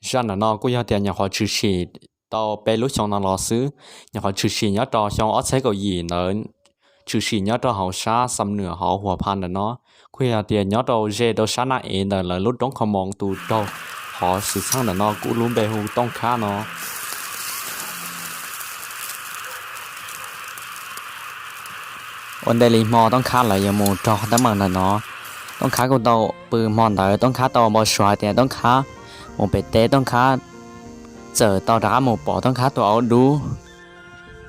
Zaj ntawm no kuj yog tias nyuam qhuav tshwm sim tau peb lub xyoo no los xwb, nyuam qhuav tshwm sim nyob rau xyoo ob txhiab kaum yim ntawd, tshwm sim nyob rau hauv sab Xam Nuam hauv Huas Pha ntawm no, kuj yog tias nyob rau ze rau sab Naj Ev ntawm lawv lub roob Khoo Moos tus raug hov xwm txheej ntawm no kuj lub npe hu Tooj Khab no. Ua ntej li hmo Tooj Khab lawv yuav mus raug teeb meem ntawm no, Tooj Khab kuj tau pw hmo ntawd, Tooj Khab tau ua npau suav hais tias Tooj Khab mus pem teb, Tooj Khab txawm tau rov qab mus pom Tooj Khab tus aub dub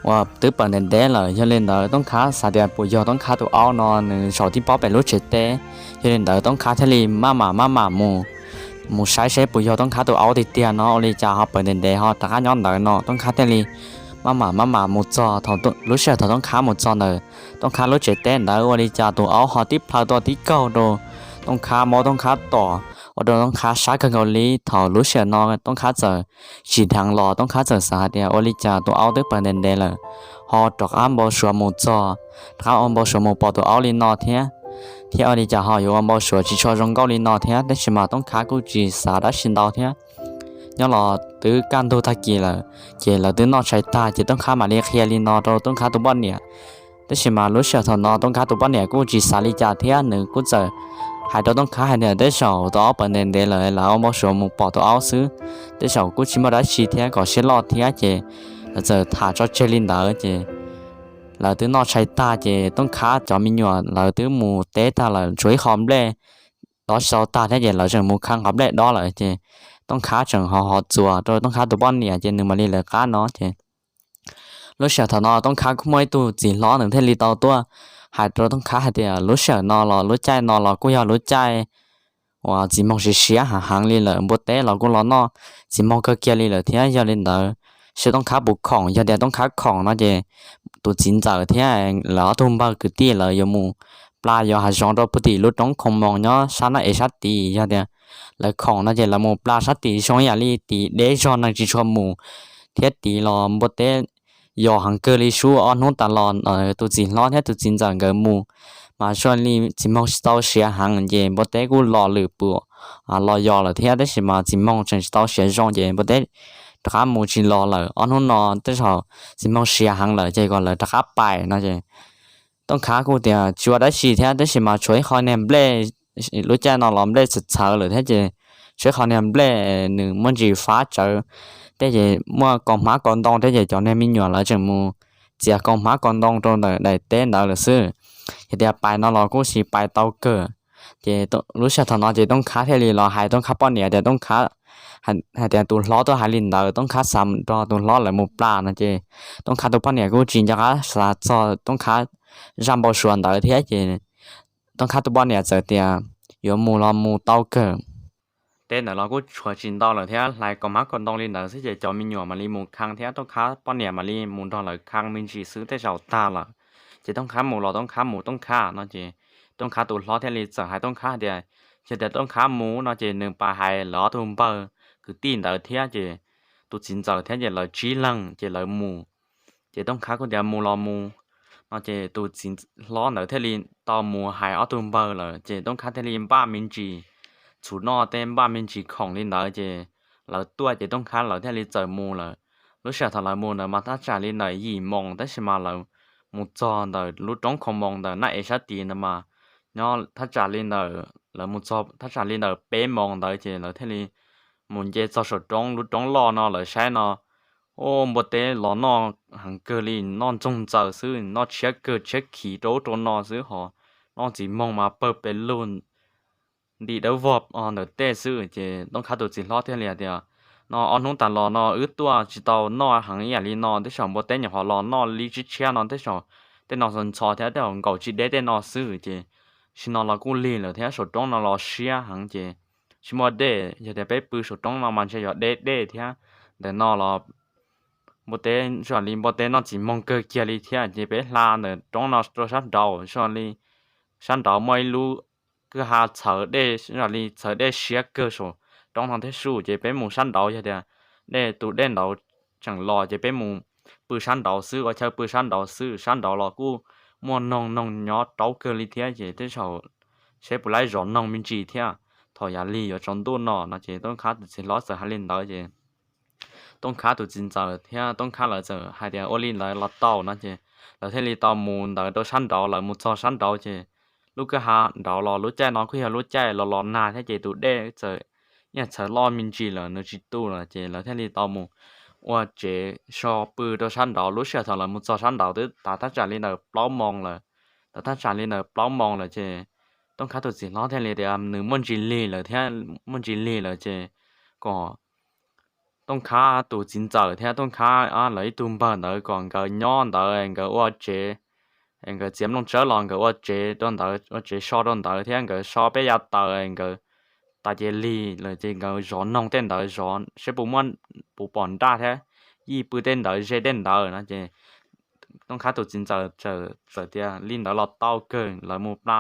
uas twb pawv ntev ntev lawm. Yog li ntawd Tooj Khab xav tias puas yog Tooj Khab tus aub no nws zaum tib pob pem lub tsev teb. Yog li ntawd Tooj Khab thiaj li maj mam maj mam mus, mus saib seb puas yog Tooj Khab tus aub tiag tiag no, ua li cas ho pawv ntev ntev ho rov qab nyob ntawd no. Tooj Khab thiaj li maj mam maj mam mus txog, thaum lub sij hawm thaum Tooj Khab mus txog ntawm Tooj Khab lub tsev teb ntawd, ua li cas tus aub ho tib plhaw tuaj tib kaug rau Tooj Khab, muab Tooj Khab tom, ua rau Tooj Khab sab kawg nkaus li. Thaum lub sij hawm no Tooj Khab txawm tsim dheev los, Tooj Khab txawm xav hais tias ua li cas tus aub twb pawv ntev ntev lawm ho rov qab npau suav mus txog, rov qab ua npau suav mus pom tus aub li no thiab, thiab ua li cas ho yuav ua npau suav tsis tshua zoo nkauj li no thiab. Tab sis mas Tooj Khab kuj tsis xav dab tsi ntau thiab. Nyob los twb kaj ntug tag kis lawm, ces lawv twb noj tshais tag ces Tooj Khab mam li qhia li no rau Tooj Khab tus poj niam. Tab sis mas lub sij hawm thaum no Tooj Khab tus poj niam kuj tsis xav li cas thiab, nws kuj txawm hais rau Tooj Khab hais tias tej zaum tus aub pawv ntev ntev lawm, lawv ua npau suav mus pom tus aub xwb, tej zaum kuj tsis muaj dab tsi thiab, kom siab loj thiab. Ces lawv txawm tham tso tseg li ntawd ces lawv twb noj tshais tag ces Tooj Khab cov me nyuam lawv twb mus teb tag lawm, tshuav ib qho nplej dob tsis tau tag thiab ces lawv tseem mus khav qhov nplej dob lawm ces Tooj Khab tseem ho hov txuas rau Tooj Khab tus poj niam ces nws mam li lawv qab no ces lub sij hawm thaum no Tooj Khab kuj muaj ib tug txiv hlob, nws thiaj li tau tuaj hais rau Tooj Khab hais tias lub sij hawm no los lub caij no los kuj yog lub caij uas txiv moog siav siav heev heev li lawm, npua teb los kuj los noj txiv moog kawg kiag li lawm thiab. Yog li ntawd seb Tooj Khab puas khoom, yog tias Tooj Khab khoom no ces tus txiv ntxawm thiab lawv ob tug npawg kwv tij lawv yuav mus pla yos hav zoov rau puag tim lub roob Khoo Moos nyob sab Naj Ev sab tid. Yog tias lawv khoom no ces lawv mus pla sab tid zoo ib yam li tid deb zog neeg tsis tshua mus thiab tid los npua teb yos heev kawg li sub. Ob hnub tas los tus txiv hlob thiab tus txiv ntxawm nkawd mus mas zoo li txiv moog tsis tau siav heev ces npua teb kuj los lwm pum los yos lawm thiab, tab sis mas txiv moog tseem tsis tau siav zoo ces npua teb rov qab mus tsis los lawm. Ob hnub no tej zaum txiv moog siav heev lawm ces kom lawv rov qab pais no ces Tooj Khab kuj tias tsis ua dab tsi thiab, tab sis mas tshuav ib qho niag nplej, lub caij no los nplej txhawv txhawv lawm thiab ces tshuav ib qho niag nplej nws muaj ntsis fab tsawv thiab ces muaj kaus hmab kaus ntoo thiab ces cov niag me nyuam lawv tseem mus txiav kaus hmab kaus ntoo rau ntawm daim teb ntawd lawm xwb. Yog tias pais no los kuj tsis pais tau kawg. Ces lub sij hawm thaum no ces Tooj Khab thiaj li los hais Tooj Khab poj niam tias Tooj Khab hais tias tus hlob tuaj hais li ntawd, Tooj Khab xav nrog tus hlob lawv mus pla no ces Tooj Khab tus poj niam kuj tsis nco qab xav txog Tooj Khab zaj npau suav ntawd thiab ces Tooj Khab tus poj niam txawm tias yuav mus los mus tau kawg. Teb ntawd los kuj tshuav tsis ntau lawm thiab, hlais kaus hmab kaus ntoo li ntawd xwb ces cov me nyuam mam li mus khav thiab Tooj Khab poj niam mam li mus nrog lawv khav me ntsis xwb tej zaum tag lawm. Ces Tooj Khab mus los Tooj Khab mus Tooj Khab no ces Tooj Khab tus hlob thiaj li txawm hais Tooj Khab tias yog tias Tooj Khab mus no ces nws pais hais lawv ob tug npawg kwv tij ntawd thiab ces tus txiv ntxawm thiab ces lawv tsib leeg ces lawv mus. Ces Tooj Khab kuj tias mus los mus no ces tus txiv hlob ntawd thiaj li tau mus hais ob tug npawg lawm ces Tooj Khab thiaj li npaj me ntsis txhuv noj tej, npaj me ntsis khoom li ntawd ces lawv tuaj ces Tooj Khab lawv thiaj li txawm mus lawm. Lub sij hawm thaum lawv mus ntawd mas thaj tsam li ntawm yim moos, tab sis mas lawv mus txog ntawm lub roob Khoo Moos ntawm Naj Ev sab tid ntawd mas nyob thaj tsam li ntawm, lawv mus txog thaj tsam li ntawm peb moos ntawd ces lawv thiaj li mus nce txog saum roob, lub roob loj no lawv saib no, u, npua teb los noj heev kawg li, noj ntxoog ntxaws xwb, noj tshiab kawg tshiab khiv rau ub rau no xwb hos, noj txiv moog mas pawg pes lug ntim dawb vog ntawm tej xwb. Ces Tooj Khab tus txiv hlob thiaj li hais tias no ob hnub tas los no wb tuaj tsis tau noj heev ib yam li no, tej zaum npua teb nyuam qhuav los noj li tshiab tshiab no, tej zaum tej no ntxhov thiab tej zaum nkaum tsis deb tej no xwb ces sim no los kuj lig lawm thiab saum roob no los siab heev ces tsis muaj dej. Yog tias peb pw saum roob no mas ntshe yog deb dej thiab. Ntawm no los npua teb zoo li npua teb noj txiv moog kawg kiag li thiab ces peb hla ntawm roob no rau sab nraud zoo li sab nraud muaj ib lub kwj ha txhawv dej zoo li txhawv dej siab kawg saum roob no thiab sub, ces peb mus sab nraud, yog tias dej tus dej nraud tseem los ces peb mus pw sab nraud xwb, ua chaw pw sab nraud xwb. Sab nraud los kuj muaj noog, noog nyob raub kawg li thiab ces tej zaum seb puas laib zov noog me ntsis thiab. thaum yav lig yuav tsaus ntuj no no ces Tooj Khab tus txiv hlob txawm hais li ntawd ces Tooj Khab tus txiv ntxawm thiab Tooj Khab lawv txawm hais tias ua li ntawd los tau no ces lawv thiaj li tau mus ntawd rau sab nraud. Lawv mus txog sab nraud ces lub kwj ha nraud los lub caij no kuj yog lub caij los los nag thiab ces tus dej txawm yeej txhawv loj me ntsis lawm nws tsis tu lawm ces lawv thiaj li tau mus ua tsev so pw rau sab nraud. Lub sij hawm thaum lawv mus txog sab nraud twb tav tab tsam li ntawm plaub moos lawm, tav tab tsam li ntawm plaub moos lawm ces Tooj Khab tus txiv hlob thiaj li tias nws muaj ntsis lig lawm thiab muaj ntsis lig lawm ces kom Tooj Khab tus txiv ntxawm thiab Tooj Khab lawv ib tug npawg ntawd kom nkawd nyob ntawd nkawd ua tsev, nkawd txiav nplooj tsawb los nkawd ua tsev rau ntawd, ua tsev so rau ntawd thiab nkawd so peb yav taws, nkawd tas ces lig lawm ces nkawd zov noog tej ntawd zov seb puas muaj, puas pom nraj thiab yij pw tej ntawd ze tej ntawd no ces Tooj Khab tus txiv ntxawm txawm tias li ntawd los tau kawg, lawv mus pla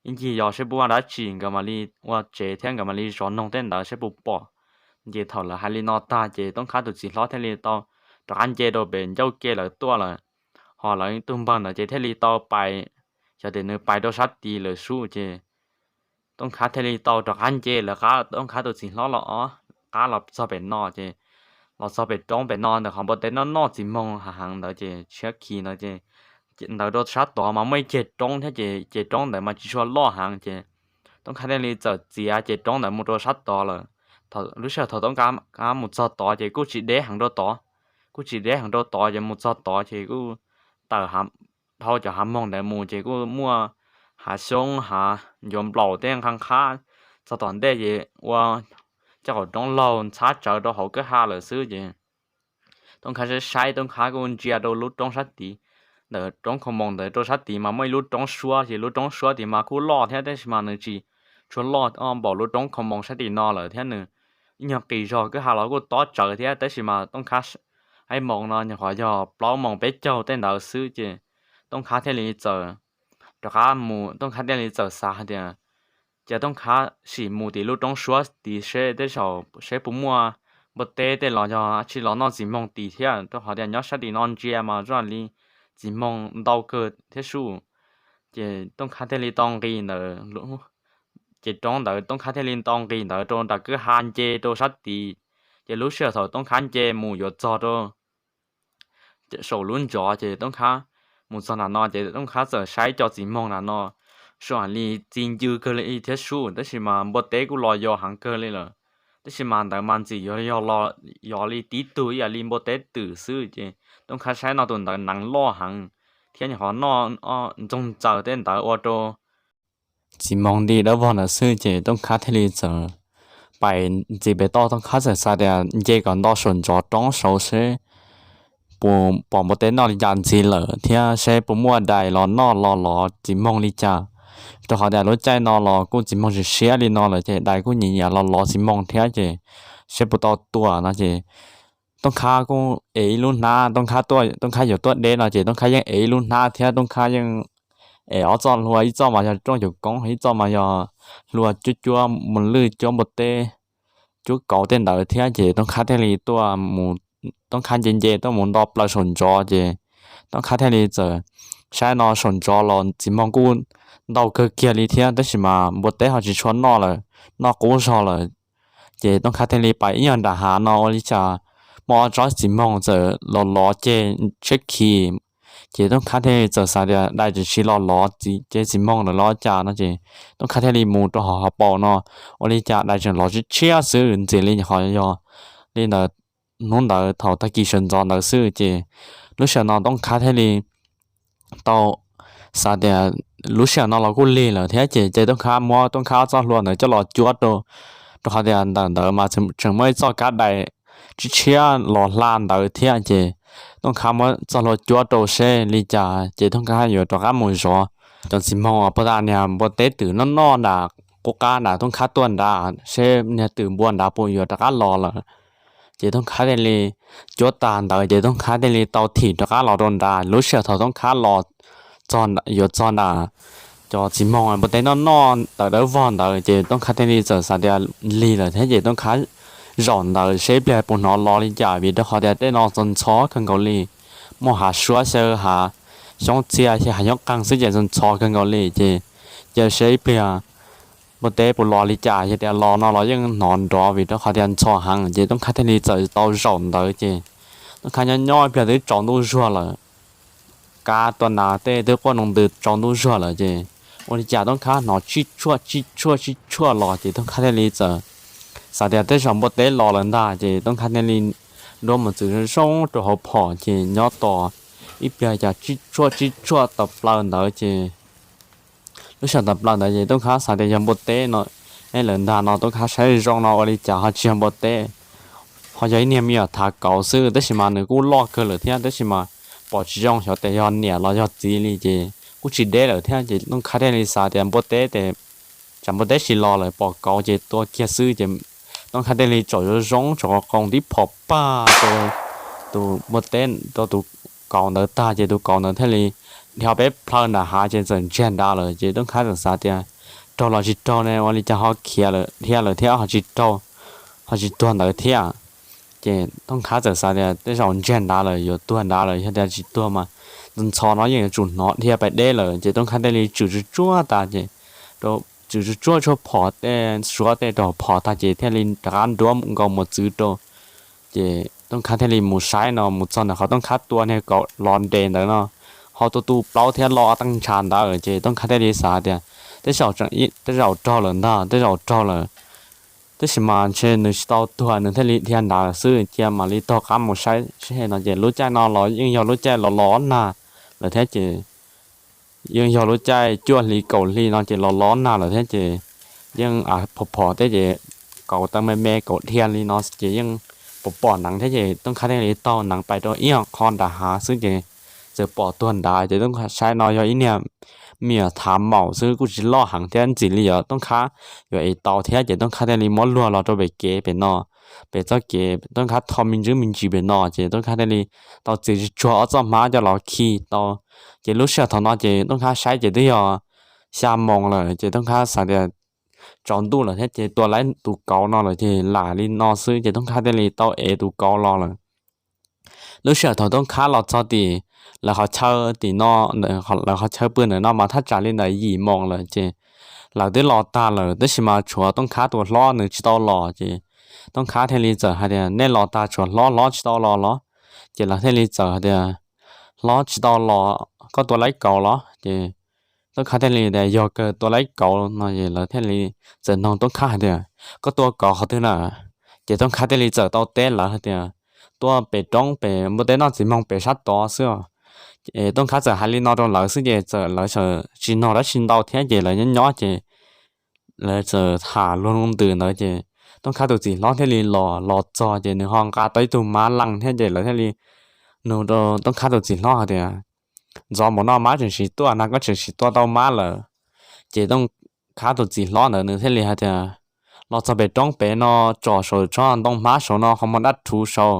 ib ncig yos seb puas muaj dab tsi nkawd mam li ua tsev thiab nkawd mam li zov noog tej ntawd seb puas pom. Ces thaum lawv hais li no tag ces Tooj Khab tus txiv hlob thiaj li tau rov qab nce rau pem ncauj ke lawv tuaj lawm, ho lawv tus npawg ntawd ces thiaj li tau pais, xyov tias nws pais rau sab tid lawm sub ces Tooj Khab thiaj li tau rov qab nce lawv qab, Tooj Khab tus txiv hlob los qab los txog pem no ces los txog pem roob pem no ntawm qhov npua teb noj noj txiv moog hav heev ntawd ces tshiab khi ntawd ces ntawd rau sab tod mas muaj ib ceg roob thiab ces ceg roob ntawd mas tsis tshua loj heev ces Tooj Khab thiaj li txawm txiav ceg roob ntawd mus rau sab tod lawm. Lub sij hawm thaum Tooj Khab mus txog tod ces kuj tsis deb heev rau tod, kuj tsis deb heev rau tod ces mus txog tod ces kuj tawm dhau cov hav moog ntawd mus ces kuj muaj hav xyoob hav ncuav nplaum tej nqha nqhab. Txog tom ntej ces ua cov qaum roob laug ntxhab tsawv rau hauv kwj ha lawm xwb ces Tooj Khab saib saib Tooj Khab kuj ntsia rau lub roob sab tid, ntawm roob khau moos ntawd rau sab tid mas muaj ib lub roob suab ces lub roob suab tid mas kuj loj thiab tab sis mas nws tsis tshua loj npaum lub roob khau moos sab tim no lawm thiab nws ib nyuag qis zog kwj ha los kuj tob tsawv thiab tab sis mas Tooj Khab saib moos no nyuam qhuav yog plaub moos peb caug tej ntawd xwb ces Tooj Khab thiaj li txawm rov qab mus, Tooj Khab thiaj li txawm xav hais tias cia Tooj Khab sim mus tim lub roob suab tid seb tej zaum seb puas muaj npua teb tej los yog tsis los noj txiv moog tid thiab rau qhov tias nyob sab tim no ntsia mas zoo li txiv moog ntau kawg thiab sub. Ces Tooj Khab thiaj li tau nqis ntawm ces roob ntawd, Tooj Khab thiaj li tau nqis ntawd rau nram kwj ha nce rau sab tid. Ces lub sij hawm thaum Tooj Khab nce mus yuav txog rau saum lub ntsov ces Tooj Khab mus txog nram no ces Tooj Khab txawm saib cov txiv moog nram no zoo li txi ncw kawg li thiab sub, tab sis mas npua teb kuj los yos heev kawg li lawm. Tab sis mas ntawd mas ntxim yuav yog li tib tug ib yam li npua teb twm xwb ces Tooj Khab saib no tus ntawd neev loj heev thiab nyuam qhuav noj ntxoog ntxaws tej ntawd ua rau txiv moog nti dawb vog ntawd xwb ces Tooj Khab thiaj li txawm pais ntxiv pem toj. Tooj Khab txawm xav tias nce kom nto saum ntsov roob saud seb puas pom npua teb noj li cas ntxiv lawm thiab seb puas muaj dais los noj los lov txiv moog li cas, rau qhov tias lub caij no los kuj txiv moog siav siab li no lawm ces dais kuj nyiam nyiam los lov txiv moog thiab ces seb puas tau tua no ces Tooj Khab kuj ev ib lub hnab, Tooj Khab tuaj, Tooj Khab yuav tuaj deb no ces Tooj Khab yeej ev ib lub hnab thiab Tooj Khab yeej ev ob txoj hlua, ib txoj mas yog rooj cuv koob, ib txoj mas yog hlua cuab cuab mus lwj cuab npua teb, cuab kauv tej ntawd thiab ces Tooj Khab thiaj li tuaj mus, Tooj Khab nce nce tuaj mus nto plaws saum ntsov ces Tooj Khab thiaj li txawm saib no saum ntsov los txiv moog kuj ntau kawg kiag li thiab tab sis mas npua teb ho tsis tshua noj lawm, noj qub zog lawm. Ces Tooj Khab thiaj li pais ib nyuag nram hav no ua li cas muaj ob tsob txiv moog txawm los lov ceg tshiab khi. Ces Tooj Khab thiaj li txawm xav tias dais tseem tsis los lov ceg txiv moog lawm los cas no ces Tooj Khab thiaj li mus rau hauv hav paus no ua li cas dais tseem lov tshiab tshiab xwb, ntxim li qhov yog li ntawd hnub ntawd thaum tag kis sawv ntxov ntawd xwb ces lub sij hawm no Tooj Khab thiaj li tau xav tias lub sij hawm no los kuj lig lawm thiab ces ces Tooj Khab muab Tooj Khab ob txoj hlua ntawd coj los cuab rau, rau qhov tias ntawm ntawd mas tseem muaj ib txoj kab dais tshiab tshiab los hla ntawd thiab ces Tooj Khab muab txoj hlua cuab rau seb li cas ces Tooj Khab yuav rov qab mus zov cov txiv moog uas puag ta niag npua teb twm noj noj nram qub qab nram Tooj Khab tuaj nrad seb niag twm npua nrad puas yuav rov qab los lawm. Ces Tooj Khab thiaj li cuab tag ntawd ces Tooj Khab thiaj li tau thim rov qab los rau nrad. Lub sij hawm thaum Tooj Khab los txog, yuav txog nrad cov txiv moog npua teb noj noj tawm dawb vog ntawd ces Tooj Khab thiaj li txawm xav tias lig lawm thiab ces Tooj Khab zaum ntawd seb ib pliag puas hnov los li cas vim rau qhov tias tej no txaus ntxhov kawg nkaus li, muaj hav suab xyaw hav xyoob txia hav xyoob qeeg xwb ces txaus ntxhov kawg nkaus li ces cia seb ib pliag npua teb puas los li cas, yog tias los no los yeej hnov nrov vim rau qhov tias ntxhov heev. Ces Tooj Khab thiaj li txawm tau zaum ntawd ces Tooj Khab nyob nyob ib pliag twb tsaus ntuj zuag lawm. Kav tua nas tej twb quaj noo ntws tsaus ntuj zuag lawm ces ua li cas Tooj Khab hnov tsib tshuaj tsib tshuaj tsib tshuaj los ces Tooj Khab thiaj li txawm xav tias tej zaum npua teb los lawm ntag ces Tooj Khab thiaj li nruab mus txwv zoo zoo rau hauv phom ces nyob tos ib pliag cas tsib tshuaj tsib tshuaj tawm plaws ntawd ces lub sij hawm tawm plaws ntawd ces Tooj Khab xav tias yog npua teb no, es lawm ntag no Tooj Khab saib zoo no ua li cas ho tsis yog npua teb, ho yog ib niag me nyuam thav kauv xwb, tab sis mas nws kuj loj kawg lawm thiab, tab sis mas pom tsis zoo xyov tes yog niam los yog txiv li ces kuj tsis deb lawm thiab ces Tooj Khab thiaj li xav tias npua teb tes tsam npua teb tsis los lawm pom kauv ces tua kiag xwb ces Tooj Khab thiaj li tsom zoo zoo tsom qoo tib phom pag rau tus npua teb rau tus kauv ntawd tag ces tus kauv ntawd thiaj li dhia peb plhaw nram hav ces txawm ntsiag nrad lawm ces Tooj Khab txawm xav tias raug los tsis raug ne, ua li cas ho khiav lawm dhia lawm thiab ho tsis raug, ho tsis tuag ntawd thiab. Ces Tooj Khab txawm xav tias tej zaum ntsiag nrad lawm yuav tuag nrad lawm, yog tias tsis tuag mas ntxhov no yeej yuav tsum hnov dhia pais deb lawm ces Tooj Khab thiaj li tswm tsuj tsuag tas ces rau tswm tsuj tsuag tshuaj phom tej suav tej rau phom tag ces thiaj li rov qab nruab nkaus mus txwv rau ces Tooj Khab thiaj li mus saib no mus txog ntawm qhov Tooj Khab tua niag kauv los nres ntawd no ho tua tu plaub thiab lo teej ntshav ntawd ces Tooj Khab thiaj li xav tias tej zaum, tej zaum raug lawm ntag, tej zaum raug lawm. Tab sis mas ntshe nws tsis tau tuag nws thiaj li dhia nrad lawm xwb, cia mam li taug qab mus saib seb no ces lub caij no los yeej yog lub caij los los nag lawm thiab ces yeej yog lub caij cuaj hli kaum hli no ces los los nag lawm thiab ces yeej phom phom thiab ces kauv taw me me kauv dhia li no ces yeej pom pom neev thiab ces Tooj Khab thiaj li taug neev pais rau ib qho nram hav xwb ces txawm pom tuag nrad ces Tooj Khab saib no yog ib niag me nyuam thav maum xwb kuj tsis loj heev thiab ntxim li yog Tooj Khab yuav ev tau thiab ces Tooj Khab thiaj li muab luag los rau pem kev pem no, pem txoj kev Tooj Khab tho me ntsis me ntsis pem no ces Tooj Khab thiaj li tau txiav tsuag ob txoj hmab coj los khi tau ces lub sij hawm thaum no ces Tooj Khab saib ces twb yog xya moos lawm ces Tooj Khab xav tias tsaus ntuj lawm thiab ces tua laib tus kauv no lawm ces lam li no xwb ces Tooj Khab thiaj li tau ev tus kauv los lawm. Lub sij hawm thaum Tooj Khab los txog tim lawv qhov chaw tim no, lawv qhov chaw pw ntawm no mas thaj tsam li ntawm yim moos lawm ces lawv twb los tag lawm tab sis mas tshuav Tooj Khab tus hlob nws tsis tau los ces Tooj Khab thiaj li txawm hais tias nej los tag tshuav hlob, hlob tsis tau los los? Ces lawv thiaj li txawm hais tias hlob tsis tau los, koj tua laib kauv los? Ces Tooj Khab thiaj li tias yog kawg tua laib kauv no es lawv thiaj li txawm nug Tooj Khab hais tias koj tua kauv qhov twg na? Ces Tooj Khab thiaj li txawm tau teb lawv hais tias tua pem roob pem npua teb noj txiv moog pem sab tod xwb os. Ces Tooj Khab txawm hais li no rau lawv xwb ces txawm lawv txawm tsis nug dab tsi ntau thiab ces lawv nyob nyob ces lawv txawm tham luag ntws ntawd ces Tooj Khab tus txiv hlob thiaj li los, los txog ces nws ho nqa tau ib tug mab leej thiab ces lawv thiaj li nug rau Tooj Khab tus txiv hlob hais tias ntxov npaum no mab tseem siv tuaj na, koj tseem siv tua tau mab lawm? Ces Tooj Khab tus txiv hlob ntawd nws thiaj li hais tias los txog pem roob pem no tsom saum tsob ntoo hmab saud no qhov muag dab rhuv saud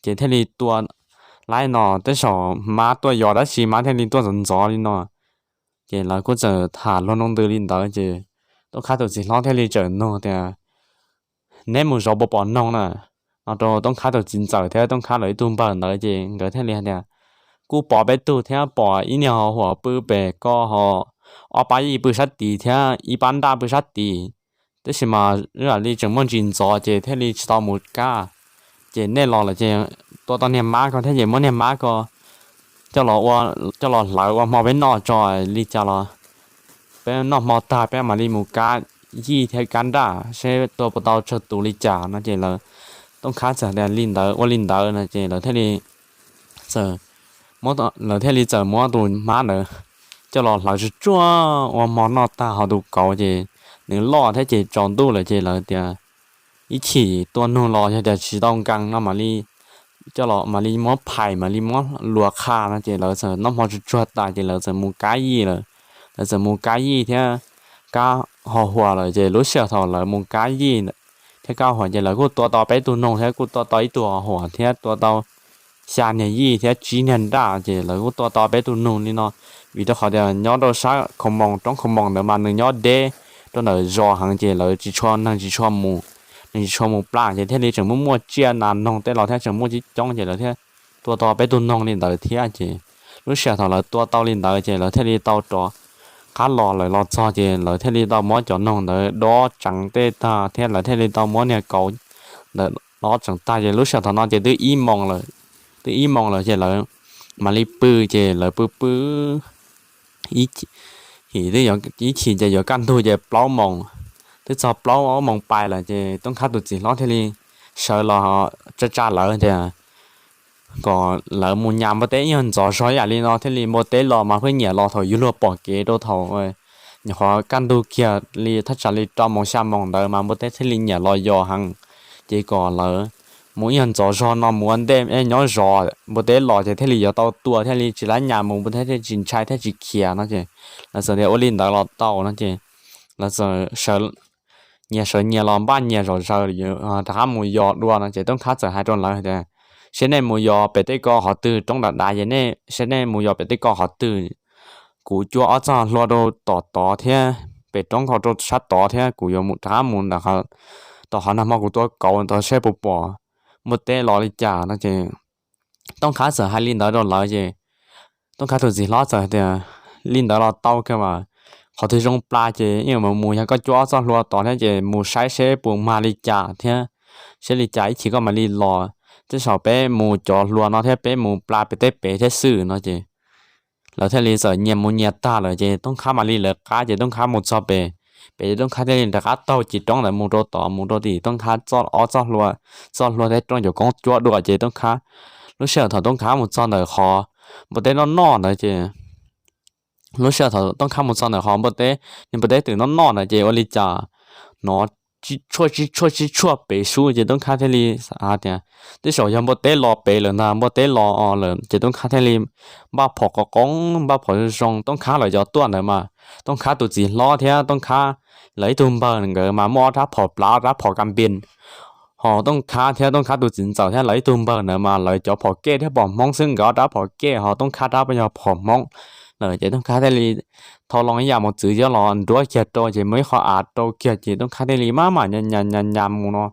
ces thiaj li tua laib no, tej zaum mab tuaj yos dab tsi mab thiaj li tuaj ntxov ntxov li no. Ces lawv kuj txawm tham luag ntws li ntawd ces Tooj Khab tus txiv hlob thiaj li txawm nug tias neb mus zov puas pom noog na? No rau Tooj Khab tus txiv ntxawm thiab Tooj Khab lawv ib tug npawg ntawd ces nkawd thiaj li hais tias kuj pom peb tug thiab pom ib niag ho huam pw pem ko ho ob pab yij pw sab tid thiab ib pab nraj pw sab tid, tab sis mas lam li tseem muaj ntsis ntxov ces thiaj li tsis tau mus kab. Ces nej los lawm ces tua tau niag mab ko thiab ces muab niag mab ko coj los ua, coj los hlawv ua hmo peb noj tso, li cas los peb noj hmo tag peb mam li mus kab yij thiab kab nraj seb tua puas tau tsawg tus li cas no ces lawv, Tooj Khab txawm tias li ntawd ua li ntawd no ces lawv thiaj li txawm, lawv thiaj li txawm muab tus hmab ntawd coj los hlawv tsuj tsuag ua hmo noj tag ho tus kauv ces nws loj thiab ces tsaus ntuj lawm ces lawv tias ib chim tua nug los yog tias tsis tau nkees no mam li coj los mam li muab phais mam li muab luas qha no ces lawv txawm noj hmo tsuj tsuag tas ces lawv txawm mus kab yij lawm. Lawv txawm mus kab yij thiab kab ho huam lawm ces lub sij hawm thaum lawv mus kab yij thiab kab huam ces lawv kuj tua tau peb tug noog thiab kuj tua tau ib tug ho huam thiab tua tau xya niag yij thiab tsib niag nraj ces lawv kuj tua tau peb tug noog li no. Vim rau qhov tias nyob rau sab khoo moos roob khoo moos ntawd mas nws nyob deb rau ntawm zos heev ces lawv tsis tshua, neeg tsis tshua mus, neeg tsis tshua mus plaj ces thiaj li tseem muaj muaj tsiaj nas noog tej los thiab tseem muaj coob coob ces lawv thiaj tua tau peb tug noog li ntawd thiab ces lub sij hawm thaum lawv tua tau li ntawd ces lawv thiaj li tau rov qab los lawm los txog ces lawv thiaj li tau muab cov noog ntawd dob tseev tej tag thiab lawv thiaj li tau muab niag kauv ntawd dob tseev tag ces lub sij hawm thaum no ces twb ib moos lawm, twb ib moos lawm ces lawv mam li pw ces lawv pw pw ib chim ces yuav kaj ntug ces plaub moos, twb txog plaub moos pais lawm ces Tooj Khab tus txiv hlob thiaj li sawv los tsa tsa lawv tias kom lawv mus nyas npua teb ib nyuag ntxov zog ib yam li no thiaj li npua teb los mas pheej nyiam los thaum yuav luag pom kev rau thaum nyuam qhuav kaj ntug kiag li thaj tsam li rau moos xya moos ntawd mas npua teb thiaj li nyiam los yos heev. Ces kom lawv mus ib nyuag ntxov zog no mus ua ntej nyob zov npua teb los ces thiaj li yuav tau tua thiaj li tsis lab nyas mus npua teb thiaj tsis ntshai thiaj tsis khiav no ces lawv txawm tias ua li ntawd los tau no ces lawv txawm nyias sawv nyias los npaj nyias zom zaws rov qab mus yos dua no ces Tooj Khab txawm hais rau lawv tias seb nej mus yos pem tej ko qhov twg roob dav dav ces nej seb nej mus yos pem tej ko qhov twg, kuv cuab ob txoj hlua rau tom tod thiab pem roob ko rau sab tod thiab kuv yuav rov qab mus tom qhov nag hmo kuv tua kauv tod seb puas pom npua teb los li cas no ces Tooj Khab txawm hais li ntawd rau lawv ces Tooj Khab tus txiv hlob txawm tias li ntawd los tau kawg mas, qhov twg zoo plas ces mus mus yog koj cuab ob txoj hlua tod thiab ces mus saib seb puas mag li cas thiab seb li cas ib chim koj mam li los, tej zaum peb mus cov hlua no thiab peb mus plas pem tej pem thiab xwb no ces lawv thiaj li txawm nyias mus nyias tag lawm ces Tooj Khab mam li lawv qab ces Tooj Khab mus txog pem, pem ces Tooj Khab thiaj li rov qab taug cim roob ntawd mus rau tod mus rau tim Tooj Khab txoj ob txoj hlua, txoj hlua thiab rooj cov koob cuab dua ces Tooj Khab, lub sij hawm thaum Tooj Khab mus txog ntawm qhov npua teb noj noj ntawd ces lub sij hawm thaum Tooj Khab mus txog ntawm qhov npua teb, niag npua teb twb noj noj ntawd ces ua li cas hnov tsib tshuaj tsib tshuaj tsib tshuaj pem sub ces Tooj Khab thiaj li xav tias tej zaum yog npua teb los pem lawm ntag, npua teb los lawm ces Tooj Khab thiaj li npaj phom qoob qoob npaj phom zoo zoo. Tooj Khab lawv cov tuaj ntawd mas Tooj Khab tus txiv hlob thiab Tooj Khab lawv ib tug npawg nkawd mas muaj ob rab phom plav ob rab phom kas npis, ho Tooj Khab thiab Tooj Khab tus txiv ntxawm thiab lawv ib tug npawg ntawd mas lawv cov phom kej thiab phom hmoob xwb, nkawd ob rab phom kej ho Tooj Khab rab yog phom hmoob lawm ces Tooj Khab thiaj li thau loo ib yam mos txwv coj los nruab kiag rau ces muaj ib qho av rau kiag ces Tooj Khab thiaj li maj mam nyas nyas nyas mus no.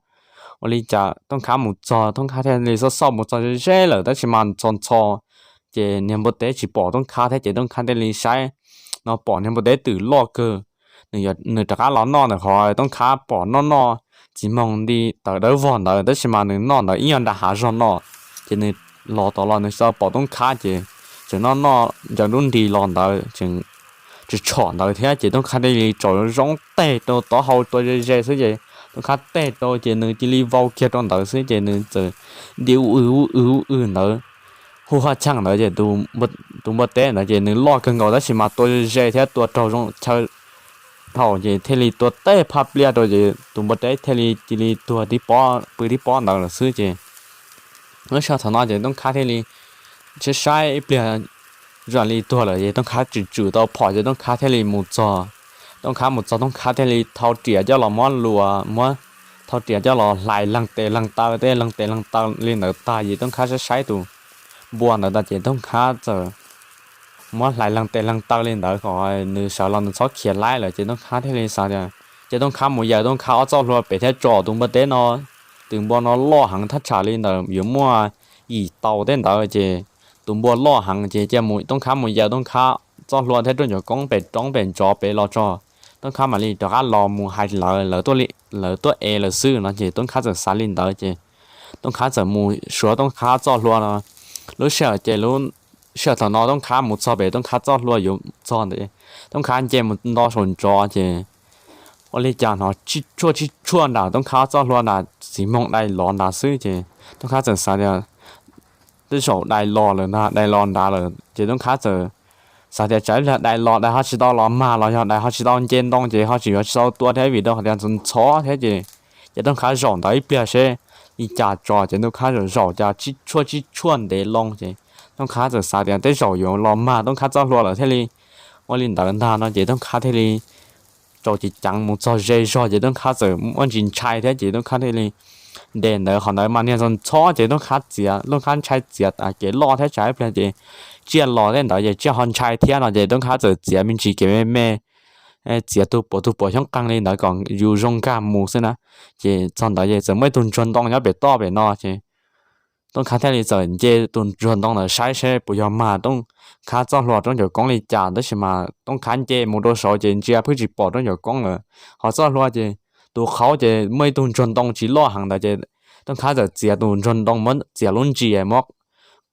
Ua li cas Tooj Khab mus txog, Tooj Khab thiaj li xauj xauj mus txog ze ze lawm tab sis mas ntxhov ntxhov ces niag npua teb tsis pom Tooj Khab thiab ces Tooj Khab thiaj li saib no pom niag npua teb twm loj kawg, nws rov qab los noj ntawm qhov Tooj Khab pom noj noj txiv moog nti tawv dawb vog ntawd tab sis mas nws noj ntawd ib nyuag nram hav zog no ces nws los tod los nws txawm pom Tooj Khab ces tseem noj noj ncaws dub nti los ntawd tseem tshom ntawd thiab ces Tooj Khab thiaj li tsom zoo teg rau taub hau tua ze ze xwb ces Tooj Khab teg rau ces nws cia li vau kiag rau ntawd xwb ces nws txawm nti u w u w u w ntawd hu haj chaj ntawd ces tus npua teb ntawd ces nws loj kawg nkaus tab sis mas tua ze ze thiab tua raug zoo chaw dhau ces thiaj li tua teg phaj pliaj rau ces tus npua teb thiaj li cia li tuag tib pob pw tib pob ntawd lawm xwb ces lub sij hawm thaum no ces Tooj Khab thiaj li saib saib ib pliag zoo li tuag lawm ces Tooj Khab tswm tswm tau phom ces Tooj Khab thiaj li mus txog. Tooj Khab mus txog Tooj Khab thiaj li thau riam coj los muab luas muab thau riam coj los hlais leeg tes leeg taw tej leeg tes leeg taw li ntawd tag ces Tooj Khab saib saib tus npua ntawd tag ces Tooj Khab txawm muab hlais leeg tes leeg taw li ntawd kom nws sawv los nws txhob khiav laib lawm ces Tooj Khab thiaj li xav tias ces Tooj Khab mus yaws Tooj Khab ob txoj hlua pem thiab tso tus npua teb no, tus npua no loj heev thaj tsam li ntawd yuav muaj yim tau tej ntawd ces tus npua loj heev ces cia mus Tooj Khab mus yaws Tooj Khab txoj hlua thiab rooj cov koob pem roob pem ntsov pem los tso, Tooj Khab mam li rov qab los mus hais lawv, lawv tuaj ev lawv xwb no ces Tooj Khab txawm xav li ntawd ces Tooj Khab txawm mus suav Tooj Khab txoj hlua no. Lub sij hawm ces lub sij hawm thaum no Tooj Khab mus txog pem Tooj Khab txoj hlua yuav txog ntawd, Tooj Khab nce mus nto saum ntsov ces ua li cas hnov tsib tshuaj tsib tshuaj nram Tooj Khab txoj hlua nram txiv moog dai los nrad xwb ces Tooj Khab txawm xav tias tej zaum dai los lawm ntag, dai los nrad lawm ces Tooj Khab txawm xav tias tsam ib pliag dai los dai ho tsis tau los mag los yog dai ho tsis tau nce ntoo ces ho tsis yuav tsis tau tua thiab vim rau qhov tias ntxhov ntxhov thiab ces, ces Tooj Khab zaum ntawd ib pliag seb li cas tso ces Tooj Khab zaum zaum cas tsib tshuaj tsib tshuaj ntev loo ces Tooj Khab txawm xav tias tej zaum yuav los mag Tooj Khab txoj hlua lawm thiaj li ua li ntawd ntag no ces Tooj Khab thiaj li tsaus ceev ceev mus txog ze zog ces Tooj Khab txawm muaj ntsis ntshai thiab ces Tooj Khab thiaj li ntes ntawd qhov ntawd mas niag ntxhov ntxhov ces Tooj Khab txiav, Tooj Khab ntshai txiav kev loj thiab tsam ib pliag ces tsiaj los tej ntawd ces tsiaj ho ntshai thiab no ces Tooj Khab txawm txiav me ntsis kev me me, txiav tus puas tus puas xyoob qeeg li ntawd kom yus zoo nkag mus xwb na. Ces txog ntawd ces txawm muaj ib tug ntsuag ntoo nyob pem toj pem no ces Tooj Khab thiaj li txawm nce tus ntsuag ntoo ntawd saib seb puas yog mag Tooj Khab txoj hlua Roob Ncuav Koob li cas, tab sis mas Tooj Khab nce mus rau saud ces ntsia pheej tsis pom Roob Ncuav Koob lawm. Ho txoj hlua ces tus qhaub ces muaj ib tug ntsuag ntoo tsis loj heev ntawd ces Tooj Khab txawm txiav tus ntsuag ntoo muab txiav lub ntsis muab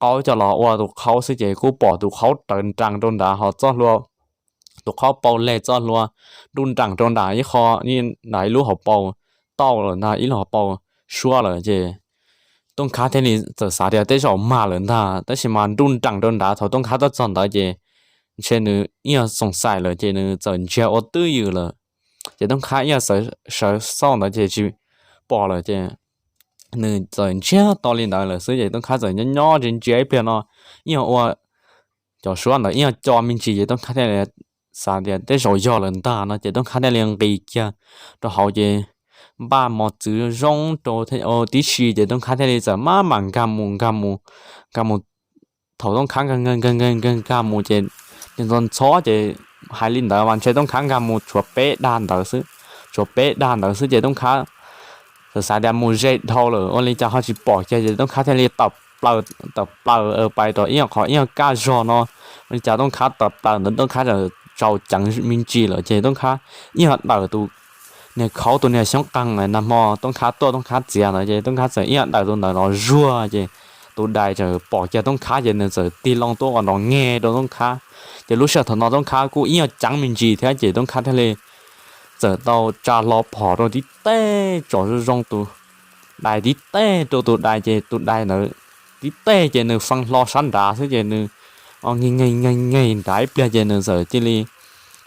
qaub coj los ua tus qhaub xwb ces kuj pom tus qhaub rawv nrees rau nrad, ho txoj hlua, tus qhaub paus leg txoj hlua nruj nrees rau nram ib qho, nram ib lub hauv paus tauj lawm ntag, ib lub hauv paus suab lawm ces Tooj Khab thiaj li txawm xav tias tej zaum mag lawm ntag, tab sis mas nruj nrees rau nrad. Thaum Tooj Khab tuaj txog ntawd ces ntshe nws ib yam xoom xaim lawm ces nws txawm ntsiag ua twj ywm lawm. Ces Tooj Khab ib yam sawv xauj ntawd ces tsis pom lawm ces nws txawm ntsiag to li ntawd lawm xwb ces Tooj Khab txawm nyob nyob ntsia ntsia ib pliag no ib yam ua cov suab ntawd ib yam co me ntsis ces Tooj Khab thiaj li xav tias tej zaum yog lawm ntag no ces Tooj Khab thiaj li nqis kiag rau hauv ces npaj mos txwv zoo rau tib si ces Tooj Khab thiaj li txawm maj mam nkag mus nkag mus nkag mus. Thaum Tooj Khab nkag nkag nkag nkag nkag mus ces ntxhov ntxhov ces hais li ntawd mas ntshe Tooj Khab nkag mus tshuav peb dag ntawd xwb, tshuav peb dag ntawd xwb ces Tooj Khab txawm xav tias mus ze dhau lawm ua li cas ho tsis pom kiag ces Tooj Khab thiaj li tawm plaws, tawm plaws pais rau ib yam qhov ib yam kaj zog no. Ua li cas Tooj Khab tawm plaws ntawd Tooj Khab txawm tsaus ceev me ntsis lawm ces Tooj Khab ib yam dawm tus niag khaub tus niag xyoob qeeg nag hmo Tooj Khab tuaj Tooj Khab txiav ntawd ces Tooj Khab txawm ib yam dawm tus ntawd los zuag ces tus dais txawm pom kiag Tooj Khab ces nws txawm tig loo tuaj ua nrov nge rau Tooj Khab. Ces lub sij hawm thaum no Tooj Khab kuj ib yam ceev me ntsis thiab ces Tooj Khab thiaj li txawm tau tsa hlo phom rau tib teg tsom zoo zoo tus dais tib teg rau tus dais ces tus dais ntawd tib teg ces nws fee hlo sab nrad xwb ces nws nge nge nge nrad ib pliag ces nws txawm cia li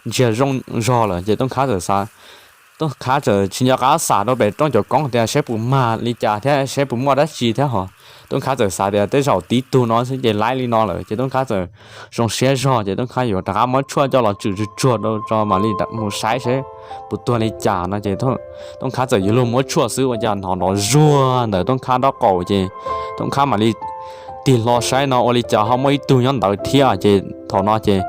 ntsiag zoo zog lawm ces Tooj Khab txawm xav, Tooj Khab txawm tsis nco qab xav rau pem Roob Ncuav Koob tias seb puas mag li cas thiab seb puas muaj dab tsi thiab hos Tooj Khab txawm xav tias tej zaum tib tug no xwb ces laib li no lawm ces Tooj Khab txawm zoo siab zog ces Tooj Khab yuav rov qab muab tshuaj coj los tswm tsuag tsuag rau tso mam li mus saib seb puas tuag li cas no ces Tooj Khab txawm yuav luag muab tshuaj xwb ua cas hnov nrov zuag ntawm Tooj Khab nraub qaum ces Tooj Khab mam li tig hlo saib no ua li cas ho muaj ib tug nyob ntawd thiab ces thaum no ces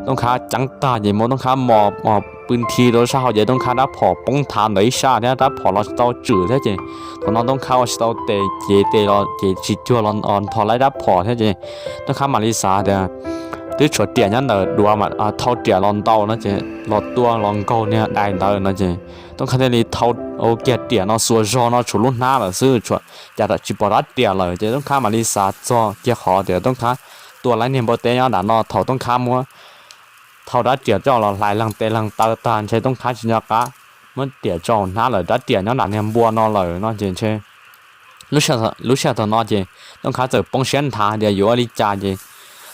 Tooj Khab ceev tag ces muab Tooj Khab mos pw nthi rau sab hauv ces Tooj Khab rab phom poob nthav ntawd ib sab thiab rab phom los tsis tau tswm thiab ces thaum no Tooj Khab ua tsis tau tes cev tes los ces tsis cuag los nthos laib rab phom thiab ces Tooj Khab mam li xav tias twb tshuav riam nyob ntawm duav, thau riam los ntaus no ces los tua los nkaug niag dais ntawd no ces Tooj Khab thiaj li thau kiag riam no xuas zog no tshuav lub hnab lawm xwb, cas tsis pom rab riam lawm ces Tooj Khab mam li xav txog kiag qhov tias Tooj Khab tua laib niag npua teb nyob nram no. Thaum Tooj Khab muab thau rab riam coj los hlais leeg tes leeg taw tag ntshe Tooj Khab tsis nco qab muab riam tso hnab lawm, rab riam nyob nram niag npua no lawm no ces ntshe lub sij hawm thaum no ces Tooj Khab txawm poob siab nthav tias yuav ua li cas ces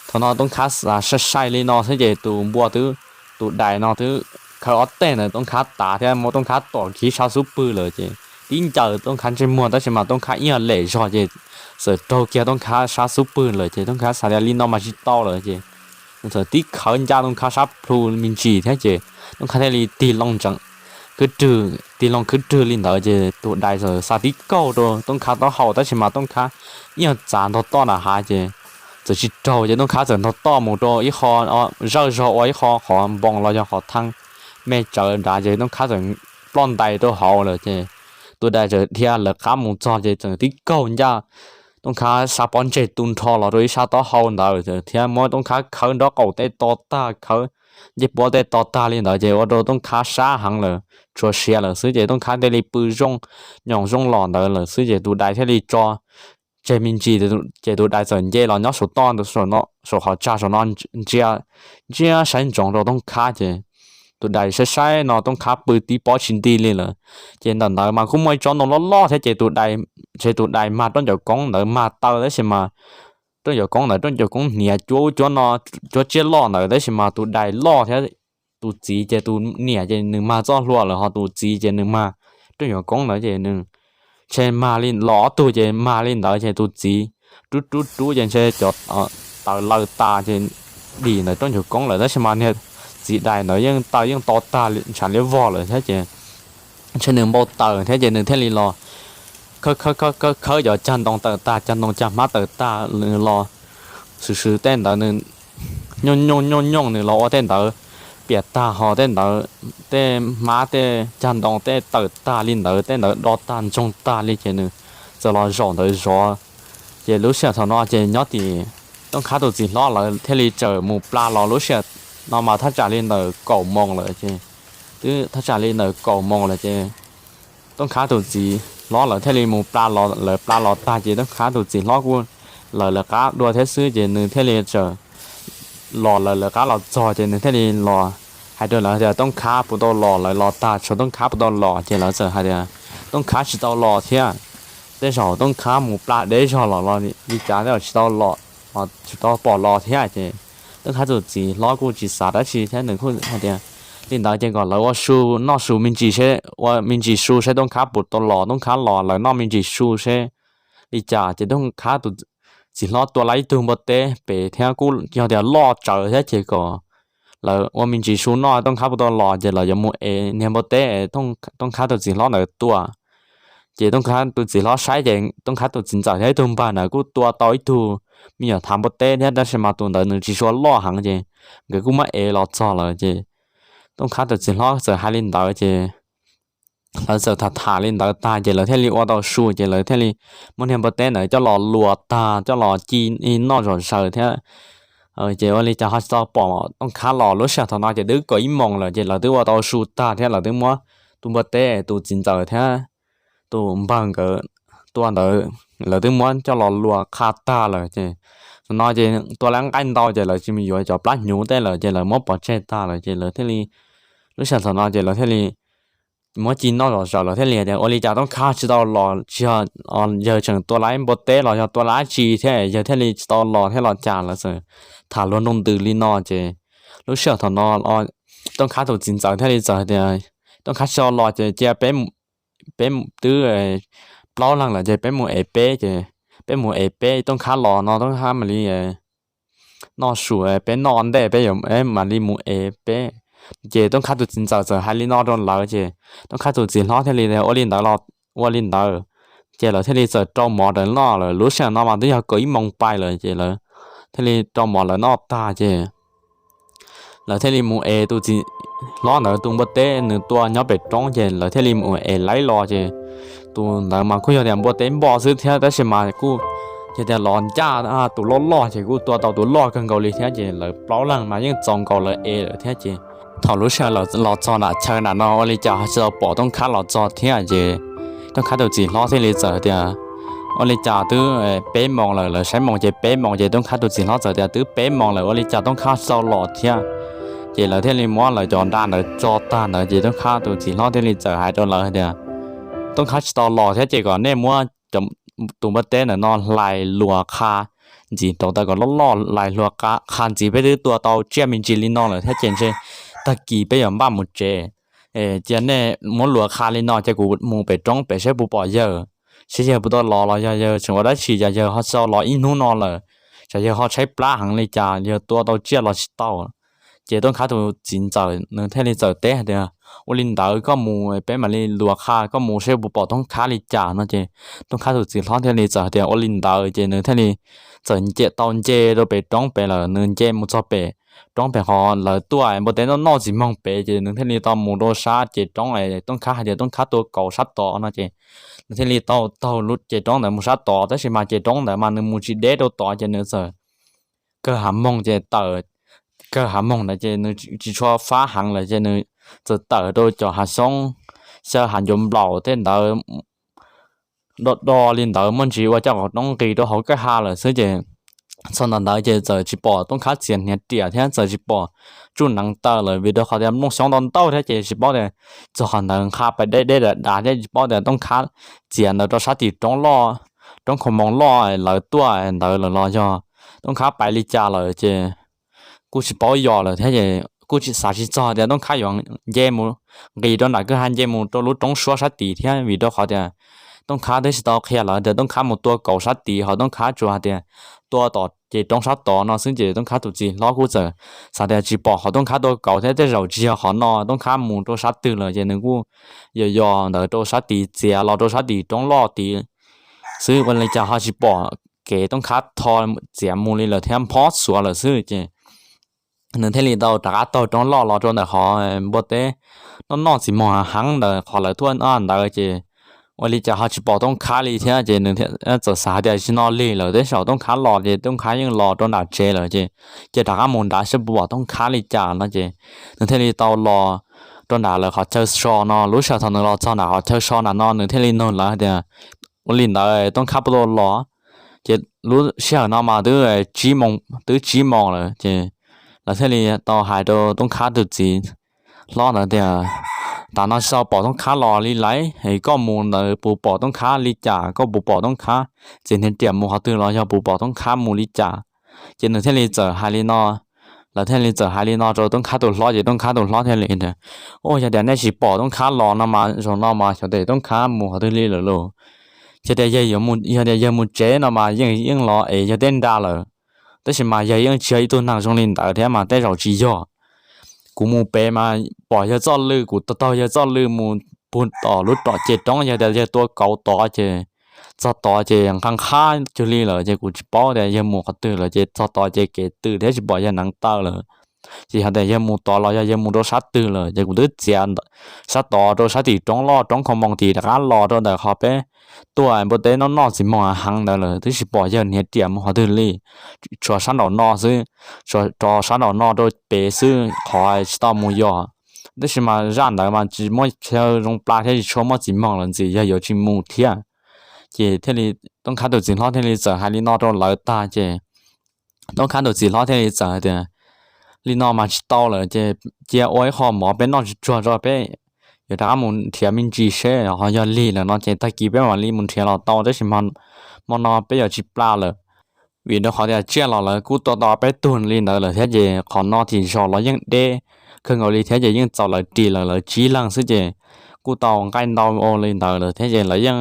thaum no Tooj Khab xav sai sai li no xwb ces tus npua twb, tus dais no twb khawb ob teg ntawd Tooj Khab tav thiab muab Tooj Khab tom kiag sab xub pwg lawm ces tib ncaws Tooj Khab ntsej muag tab sis mas Tooj Khab ib yam lem zog ces txawm raug kiag Tooj Khab sab xub pwg lawm ces Tooj Khab xav tias li no mas tsis tau lawm ces nws txawm tib khawb ncaj Tooj Khab sab plhu me ntsis thiab ces Tooj Khab thiaj li tig loo ntsees, khwb rwg, tig loo khwb rwg li ntawd ces tus dais txawm xa tib kaug rau Tooj Khab taub hau tab sis mas Tooj Khab ib yam txav ntog toj nram hav ces txawm tsis raug ces Tooj Khab txawm ntog toj mus rau ib qho zawj zog ua ib qho qhov npoo los yog qhov thaj me tsawv nrad ces Tooj Khab txawm ploj ntais rau hauv lawm ces tus dais txawm dhia lawv qab mus txog ces txawm tib kaug ncaj Tooj Khab sab pob ntseg tu nrho los rau ib sab taub hau ntawd thiab muab Tooj Khab khawb nraub qaum tej to tag, khawb ncej puab tej to tag li ntawd ces ua rau Tooj Khab sab heev lawm, tshuav siav lawm xwb ces Tooj Khab thiaj li pw zoo nyoos zoo los ntawd lawm xwb ces tus dais thiaj li tso tseg me ntsis ces tus dais txawm nce los nyob saum toj, saum qhov tsag saum no ntsia, ntsia saib ntsoov rau Tooj Khab ces tus dais saib saib no Tooj Khab pw tib pob tsis nti li lawm. Ces ntawm ntawd mas kuj muaj ib tsob ntoo loj loj thiab ces tus dais, ces tus dais mag Roob Ncuav Koob ntawd mag taw tab sis mas Roob Ncuav Koob ntawd Roob Ncuav Koob hniav cuab ub cuab no, cuab tsiaj loj ntawd tab sis mas tus dais loj thiab tus txiv ces tus niam ces nws mag txoj hlua lawm ho tus txiv ces nws mag Roob Ncuav Koob ntawd ces nws ntshe mag li los ob tug ces mag li ntawd ces tus txiv rub rub rub ces ntshe cov taws laws tas ces dim ntawm Roob Ncuav Koob lawm tab sis mas niag txiv dais ntawd yeej taw yeej to tag ntshav liab vog lawm thiab ces ntshe nws npau taws thiab ces nws thiaj li los khawb khawb khawb khawb cov cag ntoo tawm tag, cag ntoo cag hmab tawm tag nws los swm swm tej ntawd nws nyooj nyooj nyooj nyooj nws los ua tej ntawd piam tag ho tej ntawd tej hmab tej cag ntoo tej tawm tag li ntawd tej ntawd do tag ntsoog tag li ces nws txawm los zaum ntawd zov Ces lub sij hawm thaum no ces nyob tim Tooj Khab tus txiv hlob lawv thiaj li txawm mus pla los. Lub sij hawm no mas thaj tsam li ntawm kaum moos lawm ces, twb thaj tsam li ntawm kaum moos lawm ces Tooj Khab tus txiv hlob lawv thiaj li mus pla los. Lawv pla los tag ces Tooj Khab tus txiv hlob kuj lawv lawv qab dua thiab xwb ces nws thiaj li txawm los lawv lawv qab los txog ces nws thiaj li los hais rau lawv tias Tooj Khab puas tau los. Lawv los tag tshuav Tooj Khab puas tau los ces lawv txawm hais tias Tooj Khab tsis tau los thiab. Tej zaum Tooj Khab mus pla deb zog los li cas tej zaum tsis tau los, tsis tau pom los thiab ces Tooj Khab tus txiv hlob kuj tsis xav dab tsi thiab nws kuj hais tias li ntawd ces kom lawv ua su noj su me ntsis seb, ua me ntsis su seb Tooj Khab puas tau los. Tooj Khab los lawv noj me ntsis su seb li cas ces Tooj Khab tus txiv hlob tua lawv ib tug npua teb pem thiab kuj yog tias loj tsawv thiab ces kom lawv ua me ntsis su noj Tooj Khab puas tau los ces lawv yuav mus ev niag npua teb Tooj Khab tus txiv hlob ntawd tua. Ces Tooj Khab tus txiv hlob saib ces Tooj Khab tus txiv ntxawm thiab ib tug npawg ntawd kuj tua tau ib tug me nyuam thav npua teb thiab tab sis mas tus ntawd nws tsis tshua loj heev ces nkawd kuj muab ev los txog lawm ces Tooj Khab tus txiv hlob txawm hais li ntawd ces lawv txawm tham tham li ntawd tag ces lawv thiaj li ua tau su ces lawv thiaj li muab niag npua teb ntawd coj los luas tag coj los ci noj zom zaws thiab. Ces ua li cas ho tsis tau pom Tooj Khab los. Lub sij hawm thaum no ces twb kaum ib moos lawm ces lawv twb ua tau su tag thiab lawv twb muab tus npua teb tus txiv ntxawm thiab tus npawg nkawd tua ntawd lawv twb muab coj los luas qha tag lawm ces thaum no ces tua lawv nqaij ntau ces lawv tsis mus yuav cov plab hnyuv tej lawm ces lawv muab pov tseg tag lawm ces lawv thiaj li, lub sij hawm thaum no ces lawv thiaj li muab ci noj zom zaws lawm thiaj li tias ua li cas Tooj Khab tsis tau los, tsis yog yawg tseem tua lawv npua teb los yog tua lawv dab tsi thiab yawg thiaj li tsis tau los thiab los cas. Lawv txawm tham luag nroo ntws li no ces lub sij hawm thaum no Tooj Khab tus txiv ntxawm thiaj li txawm tias Tooj Khab tsis tau los ces cia peb, peb twb plaub leeg lawm ces peb mus ev peb ces peb mus ev peb Tooj Khab los no Tooj Khab mam li noj su, peb noj ntej peb mam li mus ev peb. Ces Tooj Khab tus txiv ntxawm txawm hais li no rau lawv ces Tooj Khab tus txiv hlob thiaj li ua li ntawd los ua li ntawd ces lawv thiaj li txawm rau mov rau noj lawm. Lub sij hawm no mas twb yog kaum ib moos pais lawm ces lawv thiaj li rau mov lawv noj tag ces lawv thiaj li mus ev tus txiv hlob ntawd tus npua teb nws tua nyob pem roob ces lawv thiaj li mus ev laib los ces tus ntawd mas kuj yog tias npua teb npoj xwb thiab tab sis mas kuj yog tias los ncaj tus loj loj ces kuj tua tau tus loj kawg nkaus li thiab ces lawv plaub leeg mas yeej txaus nkaus lawv ev lawm thiab ces thaum lub sij hawm los txog nram chaw nram no ua li cas ho tsis tau pom Tooj Khab los txog thiab ces Tooj Khab tus txiv hlob thiaj li txawm tias ua li cas twb peb moos lawm, lawv saib moos ces peb moos ces Tooj Khab tus txiv hlob txawm tias twb peb moos lawm ua li cas Tooj Khab tsis tau los thiab. Ces lawv thiaj li muab lawv cov nra ntawd tso tag ntawd ces Tooj Khab tus txiv hlob thiaj li txawm hais rau lawv tias Tooj Khab tsis tau los thiab ces kom nej muab tus npua teb ntawm no hlais luas qha ntxiv rau tau kom loj loj, hlais luas qha ntxiv, peb twb tua tau tsiaj me ntsis li no lawm thiab ces ntshe tag kis peb yuav npaj mus tsev. Cia nej muab luas qha li no ces kuv mus pem roob pem saib puas pom yawg, saib yawg puas tau los los yog yawg tseem ua dab tsi, yog yawg ho tsis tau los ib hnub no lawm, tsam yawg ho tshaib plab heev li cas yawg tua tau tsiaj los tsis tau. Ces Tooj Khab tus txiv ntxawm nws thiaj li txawm teb hais tias ua li ntawd koj mus peb mam li luas qha, koj mus saib puas pom Tooj Khab li cas no ces Tooj Khab tus txiv hlob thiaj li txawm hais tias ua li ntawd ces nws thiaj li txawm nce tau nce rau pem roob pem lawm. Nws nce mus txog pem roob pem qhov lawv tuaj npua teb noj noj txiv moog pem ces nws thiaj li tau mus rau sab ces roob es Tooj Khab hais tias Tooj Khab tua kauv sab tod no ces nws thiaj li tau taug lub ces roob ntawd mus sab tod tab sis mas ces roob ntawd mas nws mus tsis deb rau tod ces nws txawm kawg hav moog ces tawm, kawg hav moog ntawd ces nws tsis tshua fab heev lawm ces nws txawm tawm rau cov hav xyoob, xyaw hav ncuav nplaum tej ntawd do do li ntawd muaj ntsis ua coj qhov roob nqis rau hauv kwj ha lawm xwb ces txog ntawm ntawd ces txawm tsis pom Tooj Khab txiav hniav riam thiab txawm tsis pom tsuj neev taw lawm vim rau qhov tias nplooj xyoob ntau ntau thiab ces tsis paub tias txog qhov ntawd nqa pais deb deb dav dav thiab tsis paub tias Tooj Khab txiav ntawd rau sab tim roob loj, roob khau moos loj lawv tuaj ntawd lawm los yog Tooj Khab pais li cas lawm ces kuj tsis paub yog lawm thiab ces kuj tsis xav tsis txog tias Tooj Khab yuav nce mus nqis rau nram kwj ha nce mus rau lub roob suab sab tid thiab vim rau qhov tias Tooj Khab twb tsis tau qhia lawv tias Tooj Khab mus tua kauv sab tid ho Tooj Khab tsuas hais tias tua tom ces roob sab tod no xwb ces Tooj Khab tus txiv hlob kuj txawm xav tias tsis pom qhov Tooj Khab tua kauv thiab tej zaum tsis yog qhov no Tooj Khab mus rau sab twg lawm ces nws kuj yos yos ntawd rau sab tid txiav los rau sab tim roob loj tid xwb ua li cas ho tsis pom kev Tooj Khab tho txiav mus li lawm thiab phob xuav lawm xwb ces nws thiaj li tau rov qab taug roob loj los rau ntawm qhov npua teb noj noj txiv moog heev ntawd qhov lawv tuaj ntawd ces ua li cas ho tsis pom Tooj Khab li thiab. Ces nws txawm xav hais tias tsis no lig lawm, tej zaum Tooj Khab los ces Tooj Khab yeej los rau nram tsev lawm, ces cia rov qab mus nrad saib puas pom Tooj Khab li cas no. Ces nws thiaj li tau los rau nram lawv qhov chaw so no. Lub sij hawm thaum nws los txog nram qhov chaw so nram no, nws thiaj li nug lawv tias, ua li ntawd Tooj Khab puas tau los? Ces lub sij hawm no mas twb tsib moos, twb tsib moos lawm. Ces lawv thiaj li tau hais rau Tooj Khab tus txiv hlob ntawd tias, tam no tsis tau pom Tooj Khab los li lawm, es koj mus ntawd puas pom Tooj Khab li cas, koj puas pom Tooj Khab txias hniav riam mus qhov twg los yog puas pom Tooj Khab mus li cas? Ces nws thiaj li txawm hais li no, lawv thiaj li txawm hais li no rau Tooj Khab tus hlob, ces Tooj Khab tus hlob thiaj li tias, ua, yog tias nej tsis pom Tooj Khab los no mas zaum no mas xyov tias Tooj Khab mus qhov twg li lawm lauj. Yog tias yawg mus tsev no mas yeej yeej los es yog tej nra lawm, tab sis mas yawg yeej tsis yog ib tug neeg zoo li ntawd thiab mas tej zaum tsis yog. Kuv mus pem mas pom yawg txoj lw, kuv taug yawg txoj lw mus puag tom lub roob ces roob, yog tias yawg tua kauv tod ces txog tod ces nqha nqhab cuag li lawm, ces kuv tsis paub tias yawg mus qhov twg lawm, ces txog tod ces kev tws thiab tsis pom yawg hneev taw lawm. Ces yog tias yawg mus tod los yog yawg mus rau sab twg lawm, ces kuv twb txiav sab tod rau sab tim roob loj roob khoo moos tim rov qab los rau ntawm qhov peb tuaj npua teb noj noj txiv moog heev ntawd lawm, twb tsis pom yawg hniav riam mus qhov twg li. Tshuav sab nraum no xwb, rau sab nraum no rau pem xwb, qhov tsis tau mus yos. Tab sis mas zaj ntawd mas tsis muaj chaw zoo pla thiab tsis tshua muaj txiv moog lawm, ntxim yog yuav tsis mus thiab. Ces thiaj li Tooj Khab tus txiv hlob thiaj li txawm hais li no rau lawv tag ces Tooj Khab tus txiv hlob thiaj li txawm hais tias, li no mas tsis tau lawm, ces cia ua ib qho mov peb noj tsuag tsuag tso, peb yuav rov qab mus nrhiav me ntsis seb ho yog lig lawm no ces tag kis peb mam li mus nrhiav los tau, tab sis hmo no peb yuav tsis pla lawm. Vim rau qhov tias tsiaj los lawv kuj tua tau peb tug li ntawd lawm thiab, ces qhov no tim zos los yeej deb kawg nkaus li thiab, ces yeej txaus lawv ris lawm lawv tsib leeg xwb, ces kuj tau nqaij ntau ua li ntawd lawm thiab, ces lawv yeej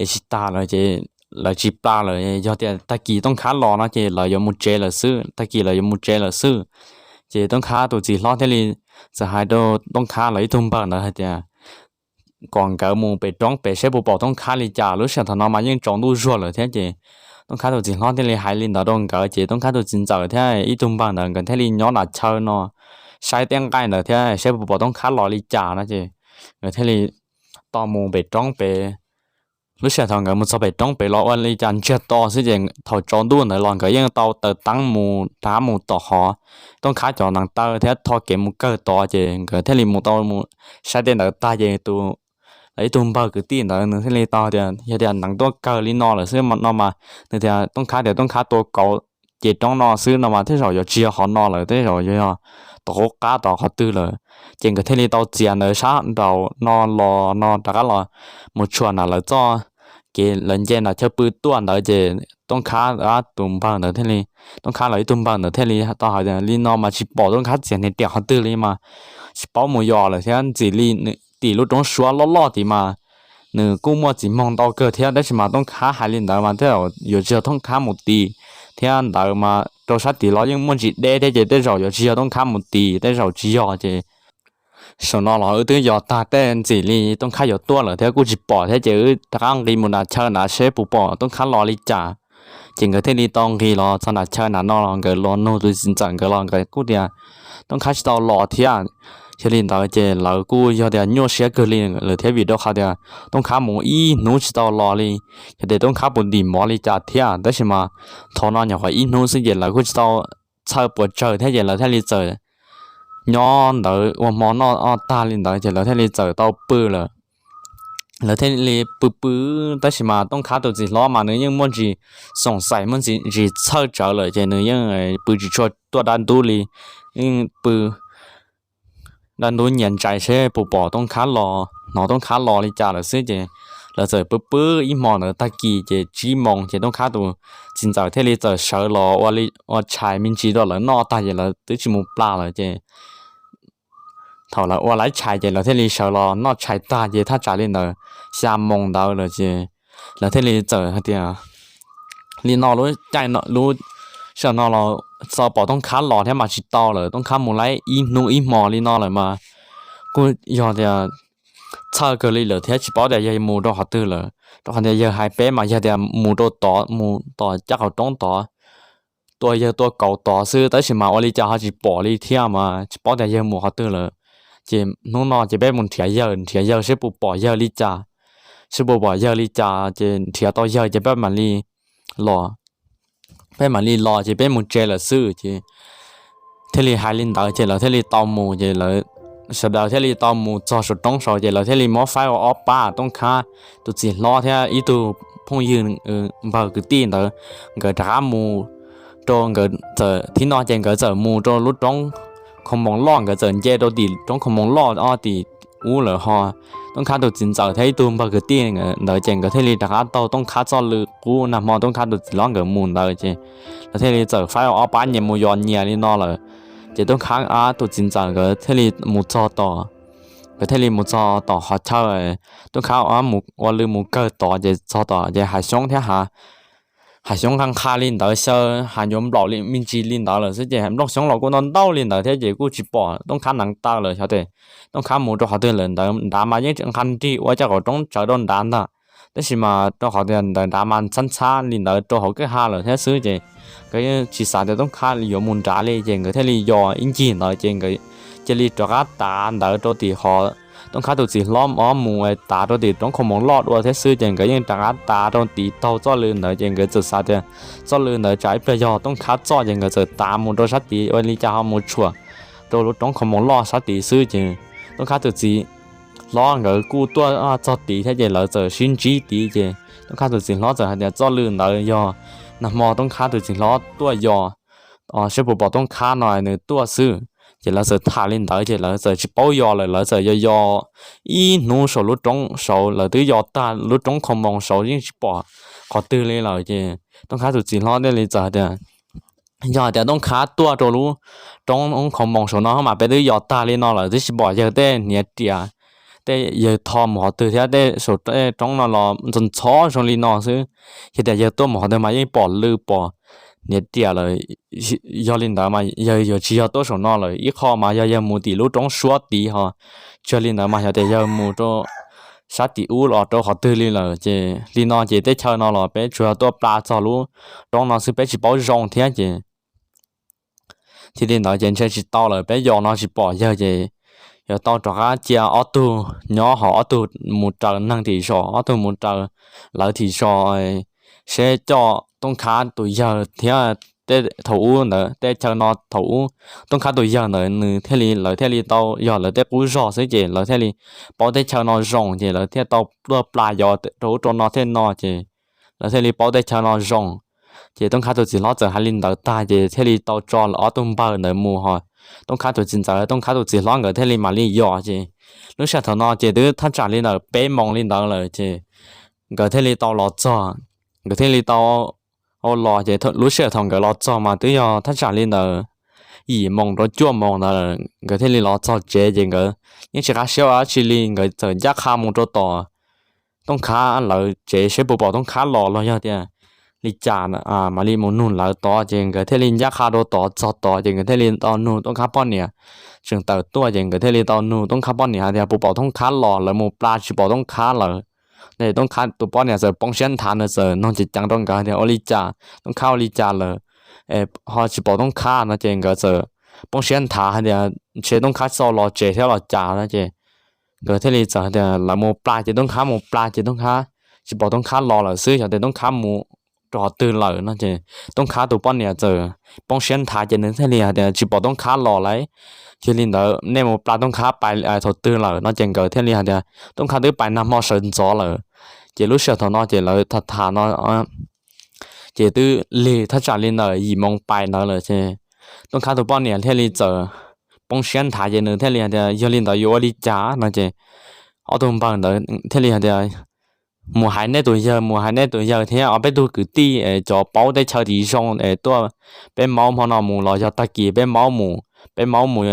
es tsis tag lawm, ces lawv tsis pla lawm. Yog tias tag kis Tooj Khab los no ces lawv yuav mus tsev lawm xwb, tag kis lawv yuav mus tsev lawm xwb. Ces Tooj Khab tus txiv hlob thiaj li txawm hais rau Tooj Khab lawv ib tug npawg ntawd hais tias kom nkawd mus pem roob pem saib puas pom Tooj Khab li cas. Lub sij hawm thaum no mas yeej tsaus ntuj zuag lawm thiab, ces Tooj Khab tus txiv hlob thiaj li hais li ntawd rau nkawd, ces Tooj Khab tus txiv ntxawm thiab ib tug npawg ntawd nkawd thiaj li nyob nram chaw no saib tej nqaij ntawd thiab saib puas pom Tooj Khab los li cas no, ces nkawd thiaj li tau mus pem roob pem. Lub sij hawm thaum nkawd mus txog pem roob pem los ua li cas ntsiag to xwb, ces thaum tsaus ntuj ntawd los nkawd yeej tau taws teeb mus rov qab mus tom qhov Tooj Khab cov hneev taw thiab tho kev mus kawg tod, ces nkawd thiaj li mus tau mus saib tej ntawd tag, ces tus, lawv ib tug npawg kwv tij ntawd nws thiaj li tau tias, yog tias hneev tuaj kawg li no lawm xwb no mas, nws tias Tooj Khab tias Tooj Khab tua kauv ces roob no xwb no mas tej zaum yuav tsis yog qhov no lawm, tej zaum yuav yog tom qub qab tom qhov twg lawm. Ces nkawd thiaj li tau txiav ntawd sab nraum no los no rov qab los mus tshuam nram lawv txoj kev lawv nce nram chaw pw tuaj ntawd, ces Tooj Khab tus npawg ntawd thiaj li, Tooj Khab lawv ib tug npawg ntawd thiaj li tau hais tias, li no mas tsis pom Tooj Khab txias hniav riam qhov twg li mas tsis paub mus yos lawm thiab, ntxim li tim lub roob suab loj loj tid mas nws kuj muaj txiv moog ntau kawg thiab, tab sis mas Tooj Khab hais li ntawd mas tej zaum yuav tsis yog Tooj Khab mus tid thiab, ntawd mas rau sab tid los yeej muaj ntsis deb thiab, ces tej zaum yuav tsis yog Tooj Khab mus tid, tej zaum tsis yog. Ces saum no los wb twb yos tag tej ntxim li Tooj Khab yuav tuaj lawm thiab kuj tsis pom thiab, ces wb rov qab nqis mus nram chaw nrad seb puas pom Tooj Khab los li cas. Ces nkawd thiaj li tau nqis los txog nram chaw nrad no los nkawd los nug tus txiv ntxawm nkawd los nkawd kuj tias Tooj Khab tsis tau los thiab. Yog li ntawd ces lawv kuj yog tias nyuaj siab kawg li lawm thiab, vim rau qhov tias Tooj Khab mus ib hnub tsis tau los li. Yog tias Tooj Khab puas ntim mov li cas thiab, tab sis mas thaum no nyuam qhuav ib hnub xwb ces lawv kuj tsis tau txhawj puas tsawg thiab, ces lawv thiaj li txawm nyob ntawd ua hmo noj tag li ntawd ces lawv thiaj li txawm tau pw lawm. Lawv thiaj li pw pw, tab sis mas Tooj Khab tus txiv hlob mas nws yeej muaj ntsis xoom xaim, muaj ntsis txhawj tsawv lawm, ces nws yeej pw tsis tshua tuaj dab ntub li, yeej pw dab ntub nyias ntshai seb puas pom Tooj Khab los, hnov Tooj Khab los li cas lawm xwb. Ces lawv txawm pw pw ib hmo ntawd, tag kis ces tsib moos ces Tooj Khab tus txiv ntxawm thiaj li txawm sawv los ua tshais me ntsis rau lawv noj tag, ces lawv twb tsis mus pla lawm ces thaum lawv ua lawv tshais ces lawv thiaj li sawv los noj tshais tag, ces thaj tsam li ntawd xya moos ntawd lawm ces lawv thiaj li txawm hais tias, li no lub caij no lub sij hawm no los txog pom Tooj Khab los thiab mas tsis tau lawm, Tooj Khab mus lawm ib hnub ib hmo li no lawm mas kuj yog tias txhawj kawg li lawm thiab tsis paub tias yawg mus rau qhov twg lawm, rau qhov tias yawg hais peb mas yog tias mus rau tod, mus tom caj qaum roob tod, tua yawg tua kauv tod xwb, tab sis mas ua li cas ho tsis pom li thiab mas tsis paub tias yawg mus qhov twg lawm. Ces hnub no ces peb mus nrhiav yawg, nrhiav yawg seb puas pom yawg li cas. seb puas pom yawg li cas ces nrhiav tau yawg ces peb mam li los, peb mam li los ces peb mus tsev lawm xwb. Ces thiaj li hais li ntawd ces lawv thiaj li tau mus ces lawv sawv daws thiaj li tau mus txog saum roob saud ces lawv thiaj li muab faib ua ob pab, Tooj Khab tus txiv hlob thiab ib tug phooj ywg npawg kwv tij ntawd, nkawd rov qab mus rau, nkawd txawm thib no ces nkawd txawm mus rau lub roob Khoo Moos Loj, nkawd txawm nce rau tim roob Khoo Moos Loj ob tim ub lawm ho Tooj Khab tus txiv ntxawm thiab ib tug npawg kwv tij ntawd ces nkawd thiaj li rov qab taug Tooj Khab txoj lw qub nag hmo Tooj Khab tus txiv hlob nkawd mus ntawd ces lawv thiaj li txawm faib ob pab nyias mus yos nyias li no lawm. Ces Tooj Khab tus txiv ntxawm nkawd thiaj li mus txog tom, nkawd thiaj li mus txog tom qhov chaw Tooj Khab mus ua lw mus kawg tod ces txog tom ces hav xyoob thiab hav xyoob nqha nqha li ntawd xyaw, hav ncuav nplaum li me ntsis li ntawd lawm xwb ces nplooj xyoob los kuj ntau ntau li ntawd thiab ces kuj tsis pom Tooj Khab neev taw lawm. Xyov tias Tooj Khab mus rau qhov twg lawm, ntawd nrad mas yeej nqha nrig ua cov qhov roob tsawv rau nrad ntag, tab sis mas rau qhov tias ntawd nrad mas ntxhab ntxhab li ntawd rau hauv kwj ha lawm thiab xwb ces nkawd yeej tsis xav tias Tooj Khab yuav mus nrad li ces nkawd thiaj li yos ib ncig ntawd ces nkawd cia li rov qab tav ntawd rau tim qhov Tooj Khab tus txiv hlob ob mus tav rau tim roob Khoo Moos Loj dua thiab xwb ces nkawd yeej rov qab tav rau tim taug txoj lw ntawd ces nkawd txawm xav tias txoj lw ntawd tsam ib pliag yog Tooj Khab txoj ces nkawd txawm tav mus rau sab tid ua li cas ho mus tshuam rau lub roob Khoo Moos Loj sab tid xwb ces Tooj Khab tus txiv hlob nkawd kuj tuaj txog tid thiab ces lawv txawm sib ntsib tid ces Tooj Khab tus txiv hlob txawm hais tias txoj lw ntawd yog nag hmo Tooj Khab tus txiv hlob tuaj yos seb puas pom Tooj Khab no nws tuaj xwb. Ces lawv txawm tham li ntawd ces lawv txawm tsis paub yos lawm, lawv txawm yos yos ib hnub saum lub roob saud, lawv twb yos tag lub roob Khoo Moos saud yeej tsis pom qhov twg li lawm ces Tooj Khab tus txiv hlob thiaj li txawm hais tias yog hais tias Tooj Khab tuaj rau lub roob Khoo Moos saud no mas peb twb yos tag li no lawm twb tsis pom yawg tej hniav riam, tej yawg tho mus qhov twg thiab tej saum roob no los ntxhov ntxhov zoo li no xwb. Yog tias yawg tuaj mus qhov twg mas yeej pom lw pom hniav riam lawm. Yog li ntawd mas yawg yuav tsis yog tuaj saum no lawm, ib qho mas yog yawg mus tim lub roob suab tid ho, tsis yog li ntawd mas yog tias yawg mus rau sab tim ub los rau qhov twg li lawm ces li no ces teb chaws no los peb tsuas yog tuaj pla txog lub roob no xwb peb tsis paub zoo thiab ces thiaj li ntawd ces ntshe tsis tau lawm, peb yos no tsis pom yawg ces yuav tau rov qab cia ob tug nyob ho ob tug mus raws neeg tim zos, ob tug mus raws lawv tim zos seb coj Tooj Khab tus yawg thiab tej thaum ub ntawd tej chaw no thaum ub Tooj Khab tus yawg ntawd nws thiaj li lawv thiaj li tau yog lawv tej qub zog xwb ces lawv thiaj li paub teb chaws no zoo ces lawv thiaj tau tuaj pla yos rau ub rau no thiaj no ces lawv thiaj li paub teb chaws no zoo. Ces Tooj Khab tus txiv hlob txawm hais li ntawd tag ces thiaj li tau tso ob tug npawg ntawd mus ho Tooj Khab tus txiv ntxawm Tooj Khab tus txiv hlob nkawd thiaj li mam li yos ces lub sij hawm thaum no ces twb thaj tsam li ntawm peb moos li ntawd lawm ces nkawd thiaj li tau los txog, nkawd thiaj li tau los ces lub sij hawm thaum nkawd los txog mas twb yog thaj tsam li ntawm yim moos rau cuaj moos ntawd lawm, nkawd thiaj li los txog tsev ces nkawd yeej tsis qab siab ua dab tsi li, nkawd txawm ncaj qha mus rau tom Tooj Khab lawv tsev seb puas pom Tooj Khab los los yog tias li cas mam li mus nug lawv tod ces nkawd thiaj li ncaj qha rau tod txog tod ces nkawd thiaj li tau nug Tooj Khab poj niam tseem tawm tuaj ces nkawd thiaj li tau nug Tooj Khab poj niam hais tias puas pom Tooj Khab los, lawv mus pla tsis pom Tooj Khab lawm. Ces Tooj Khab tus poj niam txawm poob siab nthav, nws txawm nug ceev ceev rau nkawd hais tias ua li cas, Tooj Khab ua li cas lawm ho tsis pom Tooj Khab no ces nkawd txawm poob siab nthav hais tias ntshe Tooj Khab txo los tsev thiab los cas no ces nkawd thiaj li txawm hais tias lawv mus pla ces Tooj Khab mus pla ces Tooj Khab tsis pom Tooj Khab los lawm xwb, xyov tias Tooj Khab mus rau qhov twg lawm no ces Tooj Khab tus poj niam txawm poob siab nthav ces nws thiaj li hais tias tsis pom Tooj Khab los lawm, yog li ntawd nej mus pla Tooj Khab pais thaum twg lawm no ces nkawd thiaj li hais tias Tooj Khab twb pais nag hmo sawv ntxov lawm. Ces lub sij hawm thaum no ces lawv tham tham no ces twb lig thaj tsam li ntawm yim moos pais ntawd lawm ces Tooj Khab tus poj niam thiaj li txawm poob siab nthav ces nws thiaj li hais tias yog li ntawd yuav ua li cas no ces ob tug npawg ntawd thiaj li hais tias mus hais nej tus yawg, mus hais nej tus yawg thiab ob peb tug kwv tij es cov paub teb chaws tid zoo es tuaj peb maub hmo no mus los yog tag kis peb maub mus, peb maub mus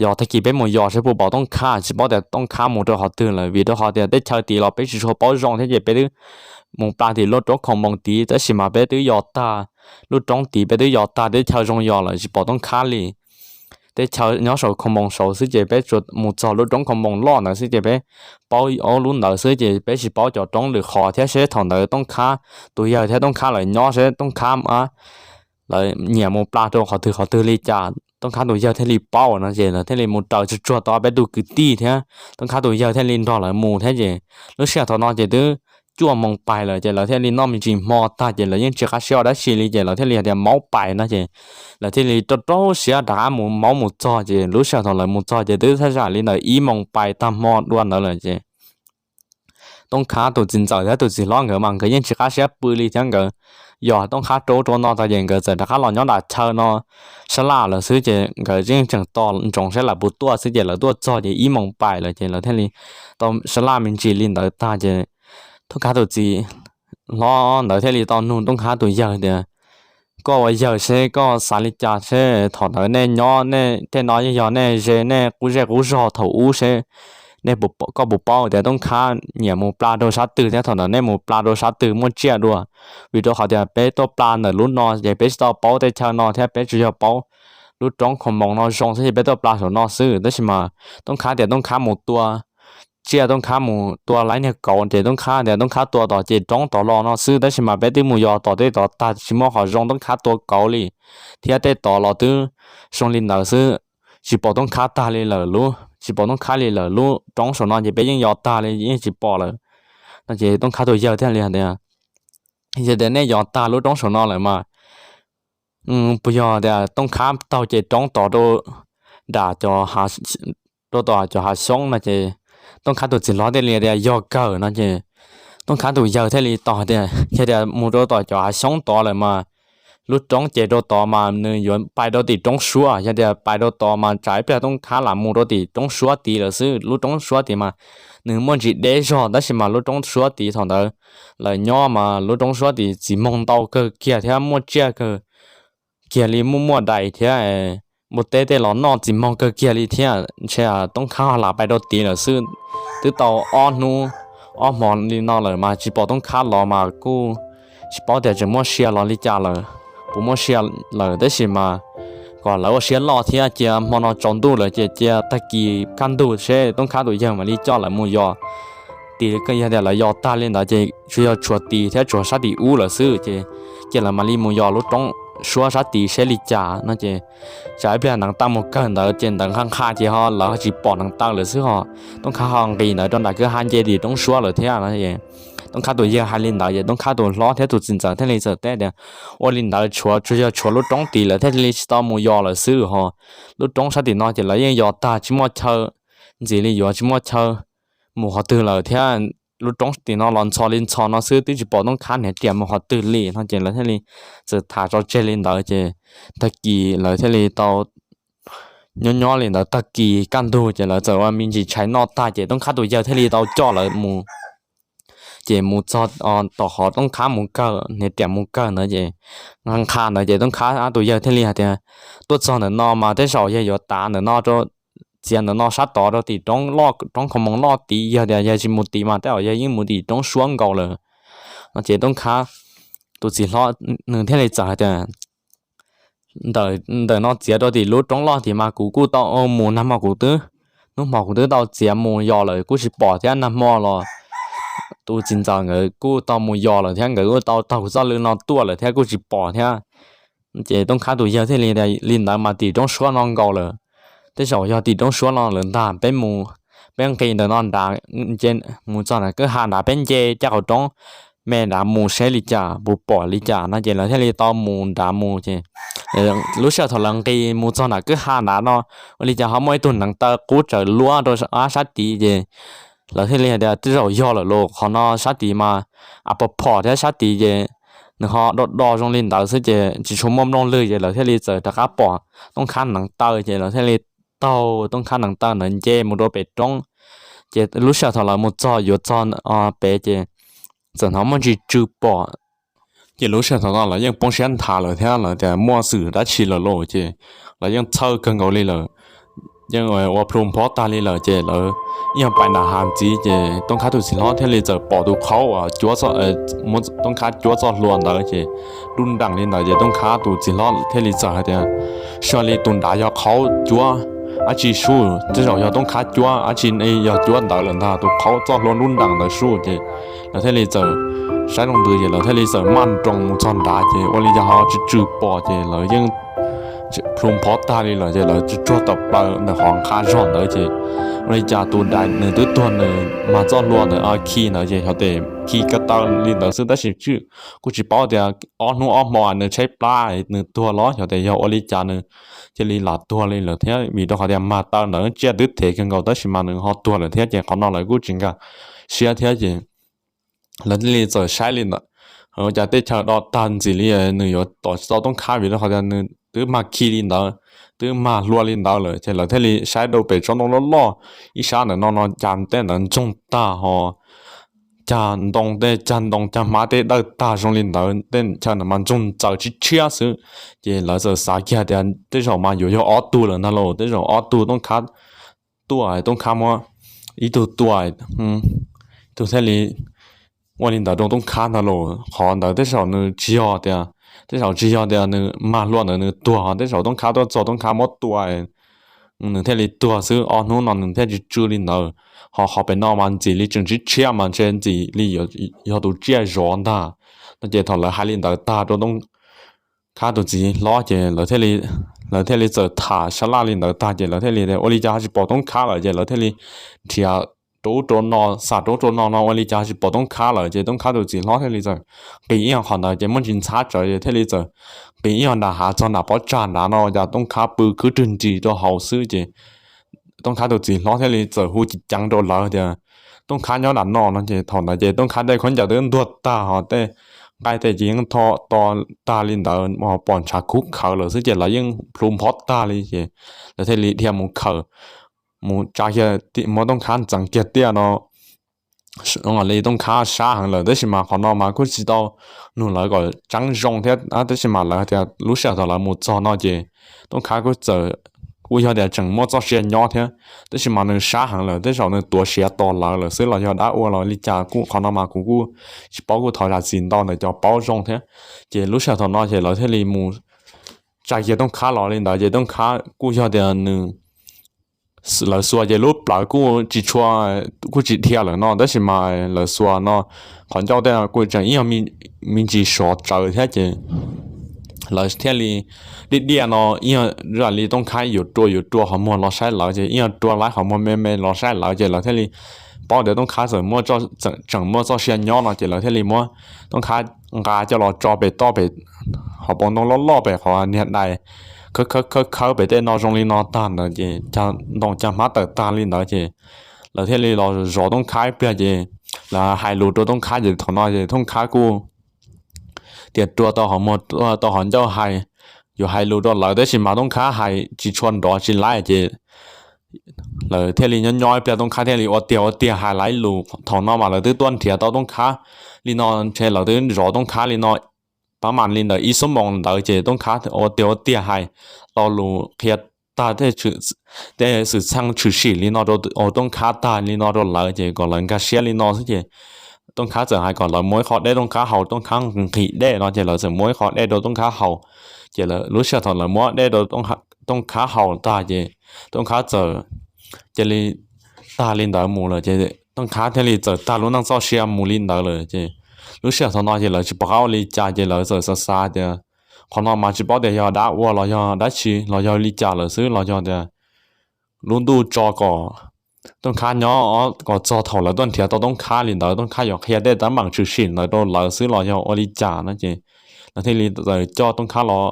yog tag kis peb mus yos seb puas pom Tooj Khab, tsis paub tias Tooj Khab mus rau qhov twg lawm vim rau qhov tias teb chaws tid los peb tsis tshua paub zoo thiab ces peb twb mus pla tim lub roob Khoo Moos tid tab sis mas peb twb yos tag lub roob tid, peb twb yos tag teb chaws zoo yos lawm tsis pom Tooj Khab li. Teb chaws nyob saum Khoo Moos saud xwb ces peb tsuas mus txog lub roob Khoo Moos Loj ntawd xwb ces peb paub ob lub ntawd xwb ces peb tsis paub cov roob lwm qhov thiab seb thaum ntawd Tooj Khab tus yawg thiab Tooj Khab lawv nyob seb Tooj Khab lawv nyiam mus pla rau qhov twg qhov twg li cas. Tooj Khab tus yawg thiaj li paub no ces lawv thiaj li mus raws tsuag tsuag tau peb tug kwv tij thiab Tooj Khab tus yawg thiaj li nrog lawv mus thiab ces lub sij hawm thaum no ces twb cuaj moos pais lawm ces lawv thiaj li noj me ntsis hmo tag ces lawv yeej tsis qab siab ua dab tsi li ces lawv thiaj li hais tias maub pais no ces lawv thiaj li rau rau siab rov qab mus maub mus txog ces lub sij hawm thaum lawv mus txog ces twb thaj tsam li ntawm ib moos pais tag hmo dua ntawd lawm ces Tooj Khab tus txiv ntxawm thiab tus txiv hlob nkawd mas nkawd yeej tsis qab siab pw li thiab nkawd yog Tooj Khab rau ub rau no tag ces nkawd txawm rov qab los nyob nram chaw no sab laj lawm xwb ces nkawd yeej tseem tos ntsoov saib lawv puas tuaj xwb ces lawv tuaj txog ces ib moos pais lawm ces lawv thiaj li tau sab laj me ntsis li ntawd tag ces Tooj Khab tus txiv hlob ntawd thiaj li tau nug Tooj Khab tus yawg tias, koj ua yawg seb koj xav li cas seb thaum ntawd nej nyob nej tej no yeej yog nej ze nej qub zej qub zog thaum ub seb nej, koj puas paub tias Tooj Khab nyiam mus pla rau sab twg thiab thaum ntawd nej mus pla rau sab twg muaj tsiaj dua? Vim rau qhov tias peb tuaj pla ntawm lub no ces peb tsis tau paub tej chaw no thiab peb tsuas yog paub lub roob Khoo Moos no zoo xwb ces peb tuaj pla saum no xwb tab sis mas Tooj Khab tias Tooj Khab mus tua tsiaj, Tooj Khab mus tua laib niag kauv ces Tooj Khab tias Tooj Khab tua tom ces roob tod los no xwb tab sis mas peb twb mus yos tom tej tod tag tsis muaj qhov zoo Tooj Khab tua kauv li thiab tej tod los twb zoo li ntawd xwb, tsis pom Tooj Khab tag li lawm lub, tsis pom Tooj Khab li lawm lub roob saum no ces peb yeej yos tag li yeej tsis pom lawm no ces Tooj Khab tus yawg thiaj li hais tias, yog tias nej yos tag lub roob saum no lawm mas puas yog tias Tooj Khab taug ces roob tod rau nram rau tom cov hav xyoob no ces Tooj Khab tus txiv hlob thiaj li tias yog kawg no ces Tooj Khab tus yawg thiaj li tau hais tias yog tias mus rau tom cov hav xyoob tod lawm mas lub roob ces rau tod mas nws yuav pais rau tim roob suab, yog tias pais rau tod mas tsam ib pliag Tooj Khab lam mus rau tim roob suab tid lawm xwb. Lub roob suab tid mas nws muaj ntsis deb zog tab sis mas lub roob suab tid thaum ntawd lawv nyob mas lub roob suab tid txiv moog ntau kawg kiag thiab muaj tsiaj kawg kiag li, muaj muaj dais thiab npua teb tej los noj txiv moog kawg kiag li thiab. Ntshe Tooj Khab ho lam pais rau tid lawm xwb. Twb tau ob hnub ob hmo li no lawm mas tsis pom Tooj Khab los mas kuj tsis paub tias tseem muaj sia los li cas lawm, puas muaj sia lawm tab sis mas kom lawv ua siab loj thiab cia hmo no tsaus ntuj lawm ces cia tag kis kaj ntug seb Tooj Khab tus yawg mam li coj lawv mus yos tid. Yog tias lawv yos tag li ntawd ces tsuas yog tshuav tid thiab tshuav sab tim ub lawm xwb ces cia lawv mam li mus yos lub roob suab sab tid seb li cas no ces tsam ib pliag neev taw mus kawg ntawd ces ntawd nqha nqha ces ho lawv ho tsis pom neev taw lawm xwb ho Tooj Khab ho nqis ntawd rau nram kwj ha nce tim roob suab lawm thiab no. Tooj Khab tus yawg hais li ntawd ces Tooj Khab tus hlob thiab tus txiv ntxawm thiaj li txawm teb tias ua li ntawd tshuav tsuas yog tshuav lub roob tid lawm thiaj li tsis tau mus yos lawm xwb ho. Lub roob sab tim no ces lawv yeej yos tag tsis muaj chaw ntxiv li, yuav tsis muaj chaw mus qhov twg lawm thiab lub roob tim no los ntxhov li ntxhov no xwb twb tsis pom Tooj Khab hniav riam mus qhov twg li no ces lawv thiaj li txawm tham tso tseg li ntawd ces tag kis lawv thiaj li tau nyob nyob li ntawd tag kis kaj ntug ces lawv txawm ua me ntsis tshais noj tag ces Tooj Khab tus yawg thiaj li tau coj lawv mus ces mus txog tom qhov Tooj Khab mus kawg, hniav riam mus kawg ntawd ces nqha nqha ntawd ces Tooj Khab tus yawg thiaj li hais tias tuaj txog ntawm no mas tej zaum yog yuav tav ntawm no rau, txiav ntawm no sab tod rau tim roob loj, roob Khoo Moos loj tid, yog tias yawg tsis mus tid mas tej zaum yawg yeej mus tim roob suab nkaus lawm no ces Tooj Khab tus txiv hlob nws thiaj li txawm hais tias ntawm no txiav rau tim lub roob loj tid mas kuv kuj tau mus nag hmo kuv twb, hnub hmo kuv twb tau txiav mus yos lawm kuj tsis pom thiab nag hmo los tus txiv ntxawm nkawd kuj tau mus yos lawm thiab nkawd kuj tau taug kuv txoj lw no tuaj lawm thiab kuj tsis pom thiab. Ces Tooj Khab tus yawg thiaj li tias li ntawd mas tim roob suab no nkaus lawm, tej zaum yog tim roob suab no lawm ntag, peb mus, peb nqis ntawm no nrad, mus txog nram kwj ha nrad peb nce caj qaum roob me nrad mus seb li cas puas pom li cas no ces lawv thiaj li tau mus nrad mus ces lub sij hawm thaum lawv nqis mus txog nram kwj ha nrad no ua li cas ho muaj ib tug neev taw qub tsaws luab rau sab tid ces lawv thiaj li hais tias tej zaum yog lawm los qhov no sab tid mas a pom phom thiab sab tid ces nws ho do do zoo li ntawd xwb ces tsis tshua muaj nplooj lwg ces lawv thiaj li txawm rov qab pom Tooj Khab neev taw ces lawv thiaj li taug Tooj Khab neev taw ntawd nce mus rau pem roob. Ces lub sij hawm thaum lawv mus txog yuav txog pem ces txawm hnov muaj ntsis tsw pom. Ces lub sij hawm thaum no lawv yeej poob siab nthav lawm thiab lawv tias muaj xwm dab tsi lawm lauj ces lawv yeej txhawj kawg nkaus li lawm, yeej ua plhu nphob tag li lawm ces lawv yeej pais nram hav ntxiv ces Tooj Khab tus txiv hlob thiaj li txawm pom tus qhaub uas Tooj Khab cuab txoj hlua ntawd ces dub nreem li ntawd ces Tooj Khab tus txiv hlob thiaj li txawm hais tias sib li tus nrad yog qhaub cuab dab tsi sub, tej zaum yog Tooj Khab cuab dab tsi, yog cuab ntawd lawm ntag, tus qhaub txoj hlua dub nreem ntawd sub ces lawv thiaj li txawm saib rau ntawd ces lawv thiaj li txawm maj nroos mus txog nrad ces ua li cas ho tsw tsw pom ces lawv yeej plhu nphov tag li lawm ces lawv tsuag tsuag tawm plaws ntawm qhov nqha zog ntawd ces ua li cas tus dais nws twb tuag nws mag txoj hlua ntawd khi ntawd ces yog tes khi ko taw li ntawd xwb tab sis kuj tsis paub tias ob hnub ob hmo nws tshaib plab nws tuag los yog tes yog ua li cas nws cia li lam tuag li lawm thiab vim rau qhov tias mag taw ntawd tsiaj twb thev kawg nkaus tab sis mas nws ho tuag lawm thiab ces qhov no lawv kuj tsis nkag siab thiab ces lawv thiaj li txawm saib li ntawd, cas tej chaw do tag ntxim li nws yuav tom tsis tau Toob Khab vim rau qhov tias nws twb mag khi li ntawd, twb mag hlua li ntawd lawm ces lawv thiaj li saib rau pem tsob ntoo loj loj ib sab ntawm no no cas tej ntawd ntsoog tag ho cag ntoo tej cag ntoo cag hmab tej dawj tag zoo li ntawd tej chaw ntawd mas ntsoog ntxaws tshiab tshiab xwb. Ces lawv txawm xav kiag tias tej zaum mas yuav yog ob tug lawm ntag lauj, tej zaum ob tug Toob Khab tuaj, Toob Khab muab ib tug tua, ib tug thiaj li ua li ntawd rau Toob Khab ntag lauj. Qhov ntawd tej zaum nws tsis yog tias, tej zaum tsis yog tias nws mag hlua ntawd nws tuag, tej zaum Toob Khab tuaj txog Toob Khab muab tua nws thiaj li tuag xwb, ob hnub no nws thiaj tsis tsw li ntawd. Ho qhov pem no mas ntxim li tseem tshiab tshiab mas ntshe ntxim li yog tus tsiaj zov ntag no ces thaum lawv hais li ntawd tag rau Toob Khab tus txiv hlob ces lawv thiaj li txawm tham sab laj li ntawd tag ces lawv thiaj li ua li cas ho tsis pom Toob Khab lawm ces lawv thiaj li nrhiav rau ub rau no, xam rau ub rau no no ua li cas ho tsis pom Toob Khab lawm ces Toob Khab tus txiv hlob thiaj li txawm nqis ib qho ntawd ces muaj ntsis ntxhab tsawv ces thiaj li txawm nqis ib qho nram hav txog nram pob tsag nrad no cas Toob Khab pw khwb rwg nris rau hauv xwb ces Toob Khab tus txiv hlob thiaj li txawm hu ceev ceev rau lawv tias Toob Khab nyob nram no no ces thaum ntawd ces Toob Khab tej khaub ncaws twb ntuag tag ho tej nqaij tej ces yeej tho to tag li ntawd pom ntshav kub khawv lawm xwb ces lawv yeej plhu nphob tag li ces lawv thiaj li dhia mus khawm, mus tsa kiag muab Toob Khab ntxeev kiag tiaj no li Toob Khab sab heev lawm tab sis mas qhov no mas kuj tsis tau nug lawv kom tseeb zoo thiab tab sis mas lawv tias lub sij hawm thaum lawv mus txog no ces Toob Khab kuj txawm kuj yog tias tseem muaj txoj sia nyob thiab tab sis mas nws sab heev lawm tej zaum nws tuav siav tos lawv lawm xwb los yog dab ua los li cas kuj qhov no mas kuv kuj tsis paub kuj thov zam txim ntau ntawm cov paub zoo thiab. Ces lub sij hawm thaum no ces lawv thiaj li mus tsa kiag Toob Khab los li ntawd ces Toob Khab kuj yog tias nws lawv xuas ces lub plawv kuj tsis tshua, kuj tsis dhia lawm no tab sis mas lawv xuas no qhov ncauj tej kuj tseem ib yog me ntsis sov tsawv thiab ces lawv thiaj li diaj diaj no ib yog li Toob Khab yuav rua yuav rua qhov muag los saib lawv ces ib yog rua laib qhov muag me me los saib lawv ces lawv thiaj li paub tias Toob Khab txawm muaj, tseem muaj txoj sia nyob no ces lawv thiaj li muab Toob Khab nqa coj los tso pem toj pem hauv paus ntoo loj loj pem qhov niag dais khawb khawb khawb pem tej no zoo li no tag ntawd ces cag ntoo cag hmab tawm tag li ntawd ces lawv thiaj li los zov Toob Khab ib pliag ces lawv hais lus rau Toob Khab ces thaum no ces Toob Khab kuj tias rua tau qhov muag rua tau qhov ncauj hais, yuav hais lus rau lawv tab sis mas Toob Khab hais tsis tshua nrov tsis laib ces lawv thiaj li nyob nyob ib pliag Toob Khab thiaj li ua tiag ua tiag hais laib lus. Thaum no mas lawv twb tuaj nrhiav tau Toob Khab li no ntshe lawv twb zov Toob Khab li no pab mam li ntawd ib xuab moos ntawd ces Toob Khab ua tiag ua tiag hais tau lus qhia tag tej xwm txheej tshwm sim li no rau Toob Khab tag li no rau lawv ces kom lawv nkag siab li no xwb ces Toob Khab txawm hais kom lawv muab ib qho dej Toob Khab haus, Toob Khab nqhis dej no ces lawv txawm muab ib qho dej rau Toob Khab haus. Ces lub sij hawm thaum lawv muab dej rau Toob Khab haus tag ces Toob Khab txawm cia li tag li ntawd mus lawm ces Toob Khab thiaj li txawm tag lub neej txoj sia mus li ntawd lawm ces lub sij hawm thaum no ces lawv tsis pom qab ua li cas ces lawv txawm xav xav tias qhov no mas tsis paub tias yog dab ua los yog dab tsi los yog li cas lawm xwb los yog tias lub ntuj tso kom Toob Khab nyob kom txog thaum lawv tuaj nrhiav tau Toob Khab li ntawd Toob Khab yuav qhia tej teeb meem tshwm sim ntawd rau lawv xwb los yog ua li cas no ces lawv thiaj li txawm coj Toob Khab los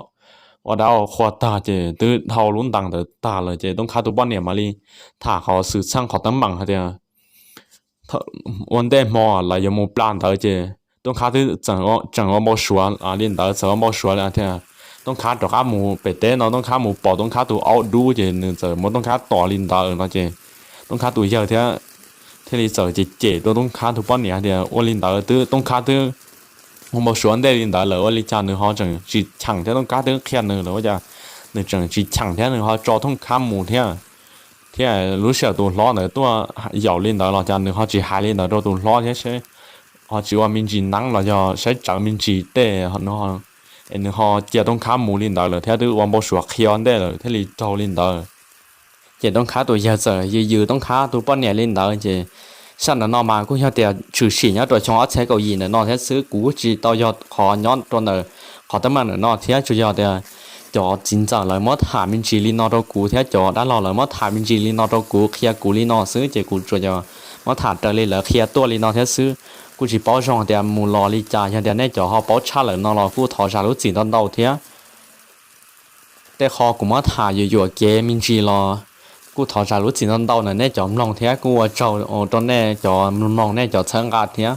ua dab ua qhua tag ces twb dhau lub ntees ntawd tag lawm ces Toob Khab tus poj niam mam li tham qhov xwm txheej qhov teeb meem hais tias ua ntej hmo lawv yuav mus pla ntawd ces Toob Khab twb tseem ua npau suav li ntawd, txawm ua npau suav li tias Toob Khab rov qab mus pem teb no Toob Khab mus pom Toob Khab tus aub dub ces nws txawm muab Toob Khab tom li ntawd no ces Toob Khab tus yawg thiab thiaj li txawm cem cem rau Toob Khab tus poj niam tias ua li ntawd twb Toob Khab twb ua npau suav ntej li ntawd lawm ua li cas nws ho tseem tsis cheem thiab Toob Khab twb qhia nws lawm ua cas nws tseem tsis cheem thiab nws ho tso Toob Khab mus thiab. Thiab lub sij hawm tus hlob ntawd tuaj yaum li ntawd los cas nws ho tsis hais li ntawd rau tus hlob thiab seb ho tsis ua me ntsis neeb los yog saib tsawv me ntsis tej es nws ho cia Toob Khab mus li ntawd lawm thiab twb ua npau suav qhia ntej lawm thiaj li raug li ntawd. Ces Toob Khab tus yawg txawm yws yws Toob Khab tus poj niam li ntawd ces sij hawm ntawm no mas kuj yog tias tshwm sim nyob rau xyoo ob txhiab kaum yim ntawm no thiab xwb, kuv kuj tsis tau yog qhov nyob rau ntawm qhov teeb meem ntawm no thiab tsuas yog tias cov txiv ntxawm lawv muab tham me ntsis li no rau kuv thiab cov dab laug lawv muab tham me ntsis li no rau kuv, qhia kuv li no xwb ces kuv tsuas yog muab tham raws li lawv qhia tuaj li no thiab xwb. Kuj tsis paub zoo tias mus los li cas, yog tias nej cov ho paub tshaj lawm no los kuj thov zam lub txim ntau ntau thiab. Tej qho kuv muab tham yuam yuam kev me ntsis los kuj thov zam lub txim ntau ntau ntawm nej cov mloog thiab kuj ua tsaug rau nej cov mloog nej cov txhawb nqa thiab.